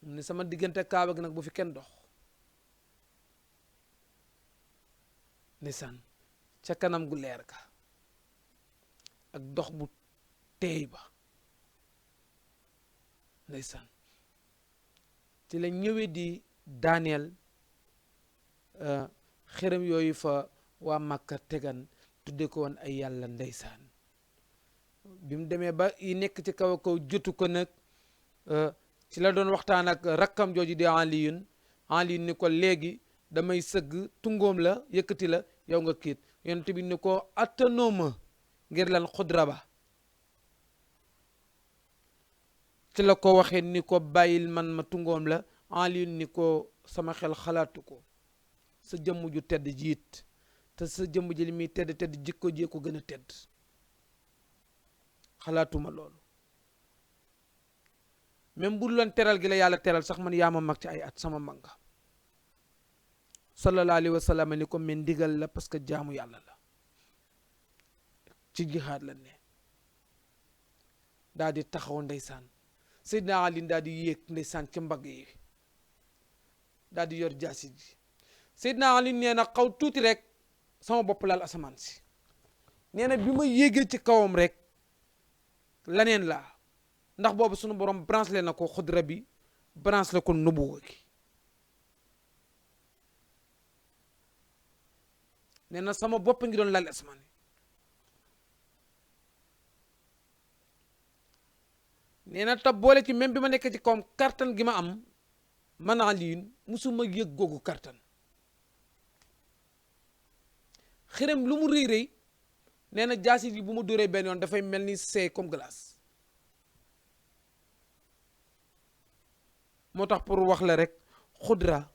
mu ne sama diggante kaaba gi nag bu fi kenn dox. ndeysaan ca kanam gu leer ga ak dox bu teey ba ndeysaan ci la ñëwee di daaneel xërëm yooyu fa waa Màkka tegan tudde ko woon ay yàlla ndeysaan bi mu demee ba yi nekk ci kaw a kaw jotu ko nag ci la doon waxtaan ak rakkam jooju di Aliyun ni ko léegi damay sëgg tungoom la yëkkati la yow nga kiit yonent bi ni ko attanooma ngir lan xudra ba ci la ko waxee ni ko bàyyil man ma tungoom la Aliyun ni ko sama xel xalaatu ko sa jëmm ju tedd jiit te sa jëmm ji li muy tedd tedd jikko jee ko gën a tedd xalaatuma loolu même bu loon teral gi la yàlla teral sax man yaa ma mag ci ay at sama mag nga sallallahu alayhi wa sallam ni ko mais ndigal la parce que jaamu yàlla la ci jihaad la ne daal di taxaw ndeysaan Seydina Ali daal di yéeg ndeysaan ci mbagg yi daal di yor jaasi ji Seydina Ali nee na xaw tuuti rek sama bopp laal asamaan si nee na bi ma yéegee ci kawam rek laneen laa ndax boobu sunu borom branché na ko xudra bi branché la ko nubuwa gi nee na sama bopp ngi doon laal asamaan nee na tab boole ci même bi ma nekkee ci kawam kartan gi ma am man Aliin musuma yëg googu kartan xërëm lu mu rëy rëy nee na jaasi ji bu ma dóoree benn yoon dafay mel ni seey comme glace moo tax pour wax la rek xudra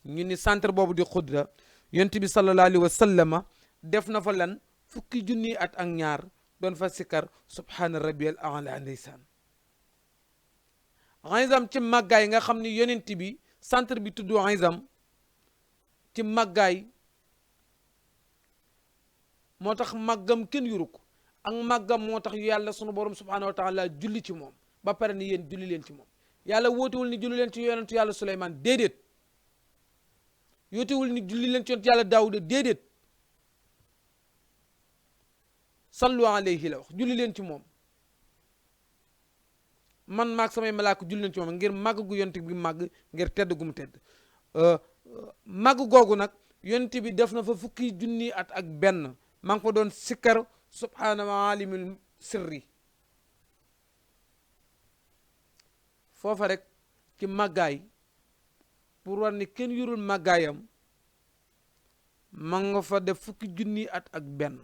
ñu ni centre boobu di xudra yonent bi sallallahu alayhi wa sallama def na fa lan fukki junni at ak ñaar doon fa sikkar subhaana rabbiyal a'la ndeysaan Aizam ci màggaay nga xam ni yonent bi centre bi tudd Aizam ci màggaay moo tax màggam kenn yuru ko ak màggam moo tax yàlla sunu borom subhaanahu wa taala julli ci moom ba pare ni yéen julli leen ci moom yàlla wootewul ni julli leen ci yonentu yàlla Suleymaan déedéet yootewul ni julli leen ci yonentu yàlla Daawuda déedéet sallu alayhi la wax julli leen ci moom man maag samay malaaka julli leen ci moom ngir màgg gu yonent bi màgg ngir tedd gu mu tedd màgg googu nag yonent bi def na fa fukki junni at ak benn maa ngi fa doon sikkar subhaana alimul sirri foofa rek ci màggaay pour war ni kenn yurul màggaayam ma nga fa def fukki junni at ak benn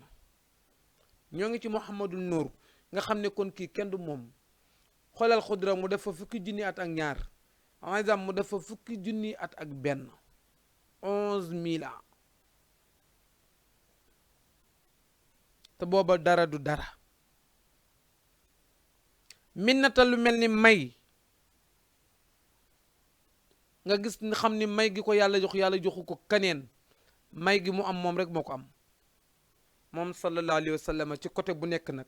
ñoo ngi ci Muhammadul Nuur nga xam ne kon kii kenn du moom xoolal xudra mu def fa fukki junni at ak ñaar Aizam mu def fa fukki junni at ak benn 11 000 ans te booba dara du dara minnata lu mel ni may nga gis ni xam ni may gi ko yàlla joxu ko kaneen may gi mu am moom rek moo ko am moom sallallahu alayhi wa sallam ci côté bu nekk nag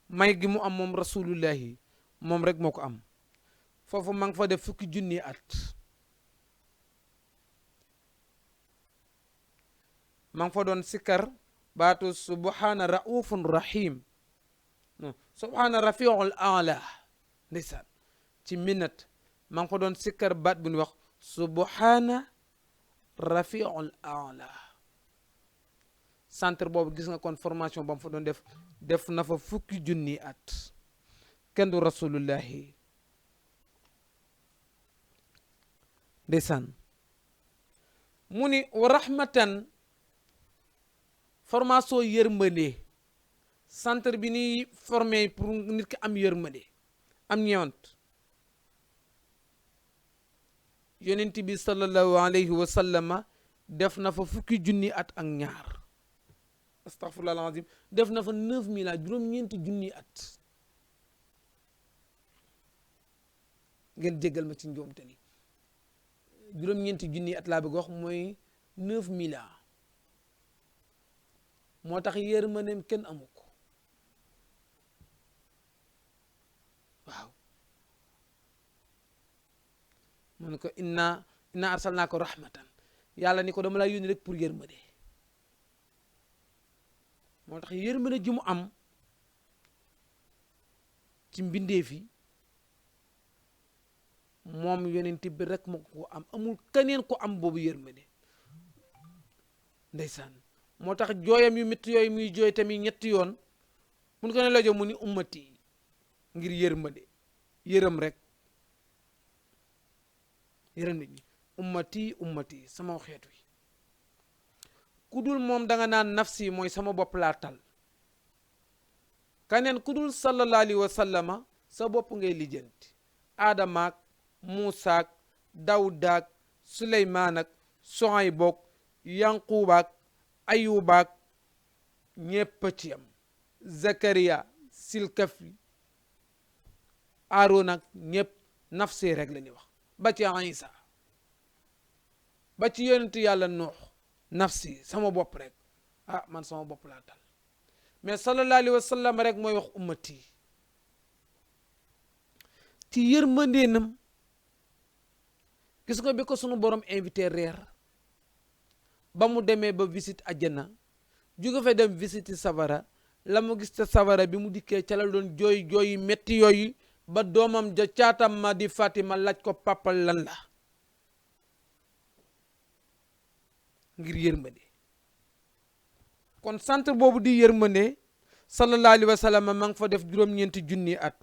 may gi mu am moom rasulullahi moom rek moo ko am foofu ma ngi fa def fukki junni at ma ngi fa doon sikkar baatu subhaana raufun rahim subhaana rafiul ala ndeysaan ci minat ma ngi fa doon sikkar baat bu ñu wax subhaana rafiul ala centre boobu gis nga kon formation ba mu fa doon def na fa fukki junni at kenn du rasulullahi ndeysaan mu ni wa rahmatan formation yërmande centre bi ni formé pour nit ki am yërmande am ñeewant yonent bi sallallahu alayhi wa sallama def na fa fukki junni at ak ñaar astaghfirullah alazim def na fa 9000 ans juróom-ñeenti junni at ngeen jéggal ma ci njuumte li juróom-ñeenti junni at laa bëgg wax mooy 9000 ans moo tax yërmandeem kenn amu ko waaw mu ne ko inna arsalnaaka rahmatan yàlla ni ko dama laa yónni rek pour yërmande moo tax yërmande ji mu am ci mbindeef yi moom yonent bi rek moo ko am amul keneen ko am boobu yërmande ndeysaan moo tax jooyam yu métti yooyu muy jooy tamit ñetti yoon mun ko ne la jo mu ni ummati ngir yërmande yërëm rek yërëm nit ñi ummati sama xeet wi ku dul moom da nga naan nafsi mooy sama bopp laa tal kaneen ku dul sallallahu alayhi wa sallama sa bopp ngay lijjanti aadamaak muusaak dawdaak suleymanak sohaybook yanqubaak ayubaak ñépp ci am zakariya silkafi aaron ak ñépp nafsi rek la ñuy wax ba ci isa ba ci yonentu yàlla nuux nafsi sama bopp rek man sama bopp laa tal mais sallallahu alayhi wa sallam rek mooy wax ummati ci yërmandeenam gis nga bi ko sunu borom invité reer ba mu demee ba visite àjjana jóge fa dem visite safara la mu gis te safara bi mu dikkee ca la doon jooy metti yooyu ba doomam ja caatam ma di Fatima laaj ko papa lan la ngir yërmande kon centre boobu di yërmande sallallahu alayhi wa sallam ma ngi fa def juróom-ñeenti junni at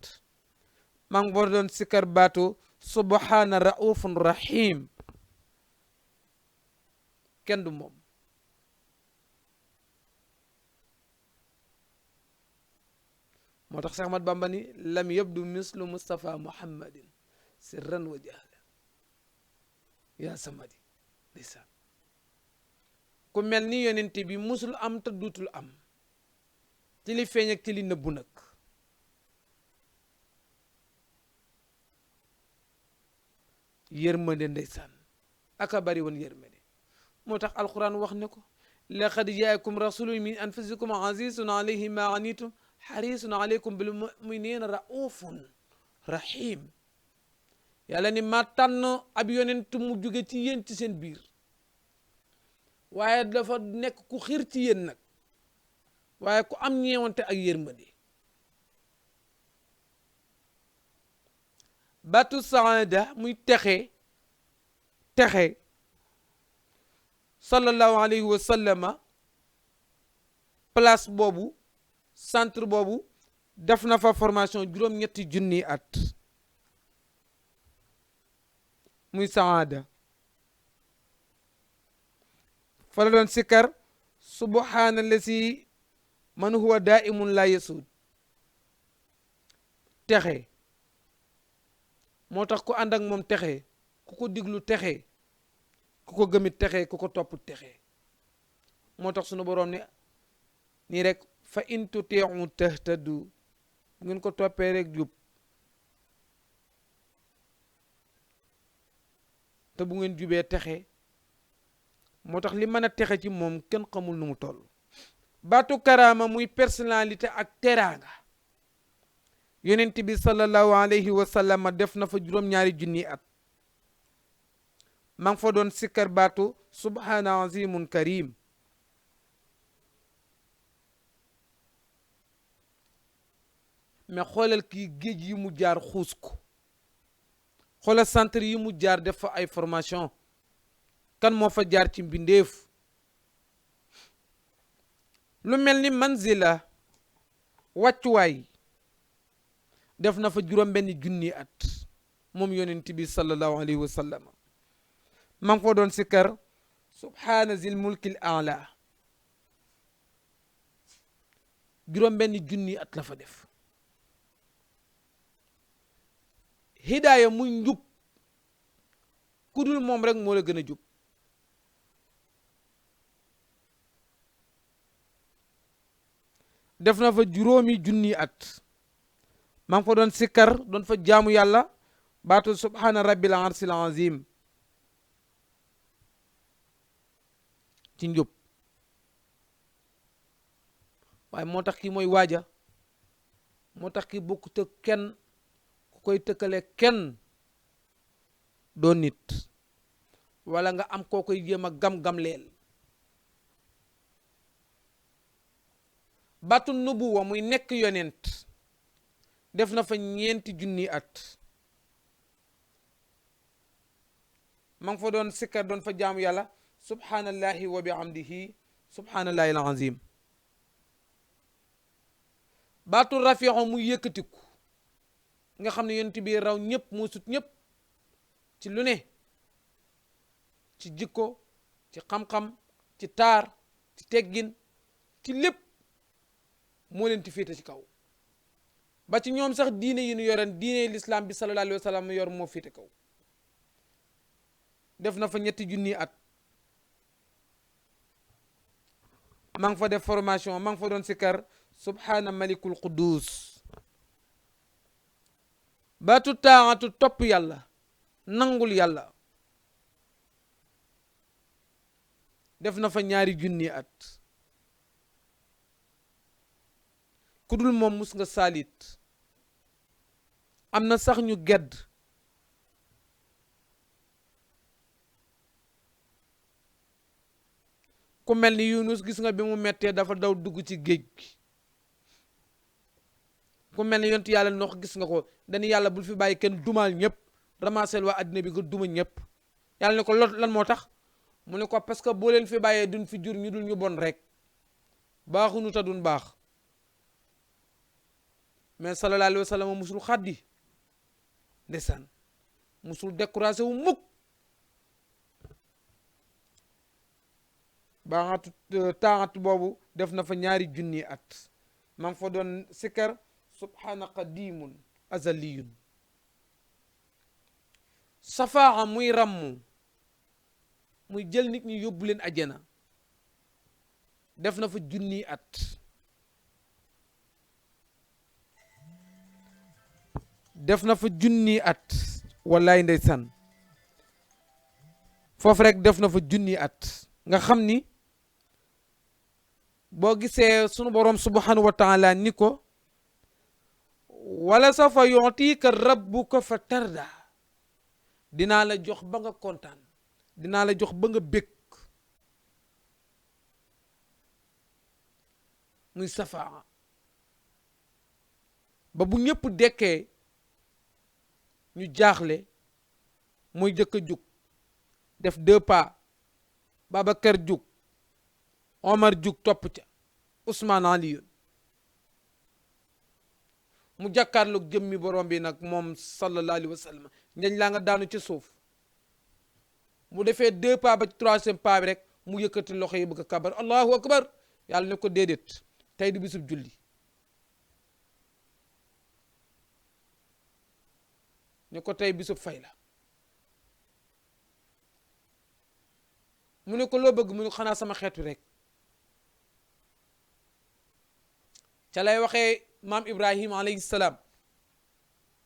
ma ngi fa doon sikar baatu subhana raufun rahim kenn du moom moo tax Seex Ahmad Bamba ni lam yabdu mislu Mustafa Muhammadin sirran wa jahla yaa samadi ndeysaan ku mel ni yonent bi musul am te duutul am ci li feeñ ak ci li nëbbu nag yërmande ndeysaan aka bari woon yërmande moo tax alquran wax ne ko laqad jaakum rasulun min anfusikum azizun alayhi ma anitum xarisun aleykum bil muminina raufun rahim yàlla ni ma tànn ab yonent mu jóge ci yéen ci seen biir waaye dafa nekk ku xiir ci yéen nag waaye ku am ñeewante ak yërmande batu saada muy texe sallallahu alayhi wa sallama place boobu centre boobu def na fa formation juróom-ñetti junni at muy saada fa la doon sikkar subhaana lasi man huwa daimun la yasuud texe moo tax ku ànd ak moom texe ku ko diglu texe ku ko gëmit texe ku ko topp texe moo tax sunu boroom ne nii rek fa in tuti'u tahtadu bu ngeen ko toppee rek jub te bu ngeen jubee texe moo tax li mën a texe ci moom kenn xamul nu mu toll baatu karaama muy personnalité ak teraanga yonent bi sallallahu alayhi wa sallam def na fa juróom-ñaari junni at ma ngi fa doon sikkar baatu subhana azimun karim mais xoolal kii géej yi mu jaar xuus ko xoolal centre yi mu jaar def fa ay formation kan moo fa jaar ci mbindeef lu mel ni manzila wàccuwaay def na fa juróom-benni junni at moom yonent bi sallallahu alayhi wa sallam ma ngi fa doon sikkar subhaana zil mulkil a'la juróom benn junni at la fa def. hidaaya muy njub ku dul moom rek moo la gën a jub. def na fa juróomi junni at maa ngi fa doon sikkar doon fa jaamu yàlla baatu subhaana rabbil arsil azim ci njub. waaye moo tax kii mooy waaja, moo tax kii bokkut ak kenn ku koy tëkkale kenn doo nit wala nga am koo koy jéem a gam-gam leel. baatu nubuwa muy nekk yonent def na fa 4 junni at ma ngi fa doon sikkar doon fa jaamu yàlla subhanallahi wa bihamdihi subhanallahi alazim. baatu rafiixo muy yëkkatiku nga xam ne yonent bi raw ñëpp moo sut ñëpp ci lu ne, ci jikko, ci xam-xam, ci taar, ci teggin, ci lépp moo leen ti féete ci kaw. ba ci ñoom sax diine yi ñu yoren diine l'islam bi sallallahu alayhi wa sallam yor moo féete kaw. def na fa 3 junni at maa ngi fa def formation maa ngi fa doon sikkar subhaana malikul quddus. baatu taatu topp yàlla nangul yàlla def na fa 2 junni at ku dul moom mus nga saalit. am na sax ñu gedd ku mel ni Yunus gis nga bi mu mettee dafa daw dugg ci géej gi. ku mel ni yontu yàlla Noox gis nga ko dañu yàlla bul fi bàyyi kenn dumaal ñëpp ramasel waa addina bi nga duma ñëpp. yàlla ne ko lan moo tax mu ne ko parce que boo leen fi bàyyee duñ fi jur ñu dul ñu bon rek baaxunu ta duñ baax. mais sallallahu alayhi wa sallam musul xaddi ndeysaan musul découragé wu mukk. baaxatu taatu boobu def na fa 2 junni at maa ngi fa doon sikkar subhaana qadimun azaliyun. safaaxa muy ràmmu muy jël nit ñi yóbbu leen ajjana def na fa 1 junni at. def na fa 1 junni at wallaay ndeysaan foofu rek def na fa 1 junni at nga xam ni boo gisee sunu borom subhanahu wa taala ni ko wala safa yu'tika rabbuka fa tarda dinaa la jox ba nga kontaan dinaa la jox ba nga bég muy safaa ba bu ñëpp dekkee ñu jaaxle mooy jëkk a jug def 2 pas Babacar jug Omar jug topp ca Ousmane Aliyun mu jàkkaarloog jëmmi borom bi nag moom sallallahu alayhi wa sallam njañ laa nga daanu ca suuf mu defee 2 pas ba 3e pas bi rek mu yëkkati loxo yi bëgg a kabar allahu akbar yàlla ne ko déedéet tey du bisub julli. ne ko tey bisub fay la. mu ne ko loo bëgg mu ne ko xanaa sama xeetu rek ca lay waxee maam Ibrahima alayhi salaam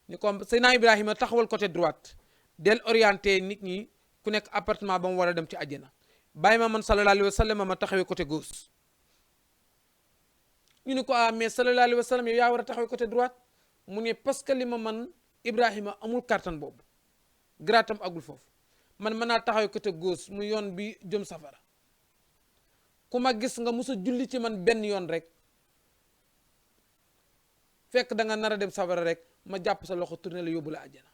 ni ko Seydina Ibrahima taxawal côté droite del orienté nit ñi ku nekk appartement ba mu war a dem ci àjjana bàyyi ma man sallallahu alayhi wa sallam ma taxawee côté gauche. ñu ne ko mais sallallahu alayhi wa sallam yow yaa war a taxawee côté droite mu ne parce que li ma man Ibrahima amul kàttan boobu gratam agul foofu. man mën naa taxaw côté gauche mu yoon bi jëm safara ku ma gis nga musa julli ci man benn yoon rek fekk da nga nar a dem safara rek ma jàpp sa loxo tourné la yóbbu la àjjana.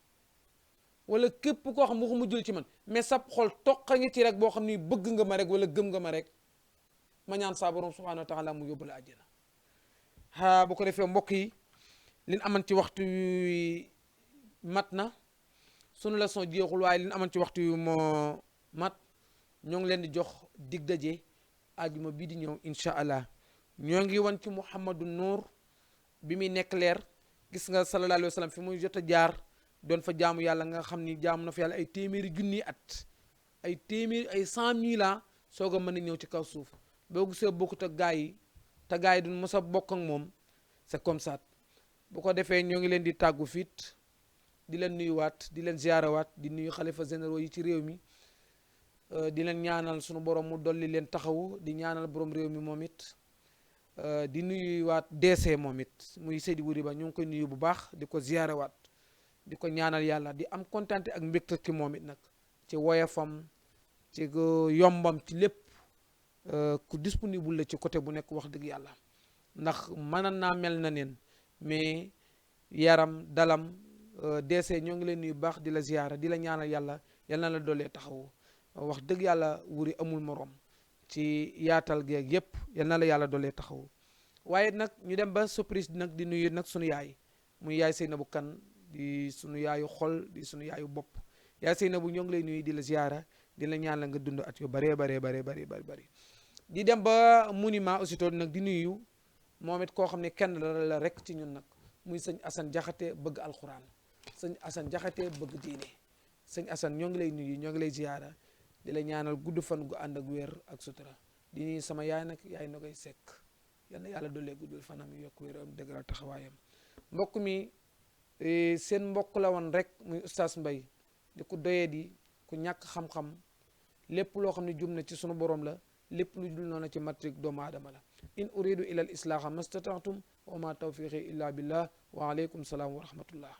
wala képp koo xam mu julli ci man mais sab xol toqa ngi ci rek boo xam ni bëgg nga ma rek wala gëm nga ma rek ma ñaan saa borom subhanahu wa taala mu yóbbu la àjjana. bu ko defee mbokk yi liñ aman ci waxtu mat na. sunu leçon jeexul waaye li ñu amoon ci waxtu yu moo mat ñoo ngi leen di jox dig daje àjjuma bii di ñëw incha allah ñoo ngi woon ci Muhammadu Nuur bi muy nekk leer. gis nga sallallahu alayhi wa sallam fi muy jot a jaar doon fa jaamu yàlla nga xam ni jaamu na fa yàlla ay téeméeri junni at ay téeméeri ay 100 000 ans soog a mën a ñëw ci kaw suuf boo gisee bokkut ak gaa yi te gaa yi duñ mos a bokk ak moom c'est comme ça. bu ko defee ñoo ngi leen di tàggu fiit di leen nuyuwaat di leen ziarawaat di nuyu xalifa généraux yi ci réew mi di leen ñaanal sunu borom mu dolli leen taxawu di ñaanal borom réew mi moom it di nuyuwaat DC moom it muy Seydi Wuri Ba ñu ngi koy nuyu bu baax di ko ziarawaat di ko ñaanal yàlla di am kontaan ak mbégte ci moom it nag ci woyafam ci yombam ci lépp ku disponible la ci côté bu nekk wax dëgg yàlla ndax mën naa mel na neen mais yaram dalam DC ñoo ngi leen nuyu baax di la ziara di la ñaanal yàlla yal na la doolee taxawu wax dëgg yàlla Wuri amul morom ci yaatal geeg yépp yal na la yàlla doolee taxawu waaye nag ñu dem ba surprise nag di nuyu nag sunu yaay muy yaay Seynabou Kane di sunu yaayu xol di sunu yaayu bopp yaay Seynabou ñoo ngi lay nuyu di la ziara di la ñaanal nga dund at yu baree bari di dem ba monument aussitôt nag di nuyu moom it koo xam ne kenn la rek ci ñun nag muy sëñ Assane Jaxate bëgg alxuraan sëñ Assane Jaxate bëgg diine sëñ Assane ñoo ngi lay nuyu ñoo ngi lay ziara di la ñaanal gudd fan gu ànd ak wér ak sutura di nuyu sama yaay nag yaay na koy sekk yal na yàlla dollee guddul fanam yokk wér am dëgëral taxawaayam mbokk mi seen mbokk la woon rek muy Oustaz Mbaye di ku doyee di ku ñàkk xam-xam lépp loo xam ne jum na ci sunu borom la lépp lu dul noonu ci matrik doomu aadama la in uridu ila al islaaha mastata'tum wa ma tawfiqi illa billah wa alaykum salaam wa rahmatullah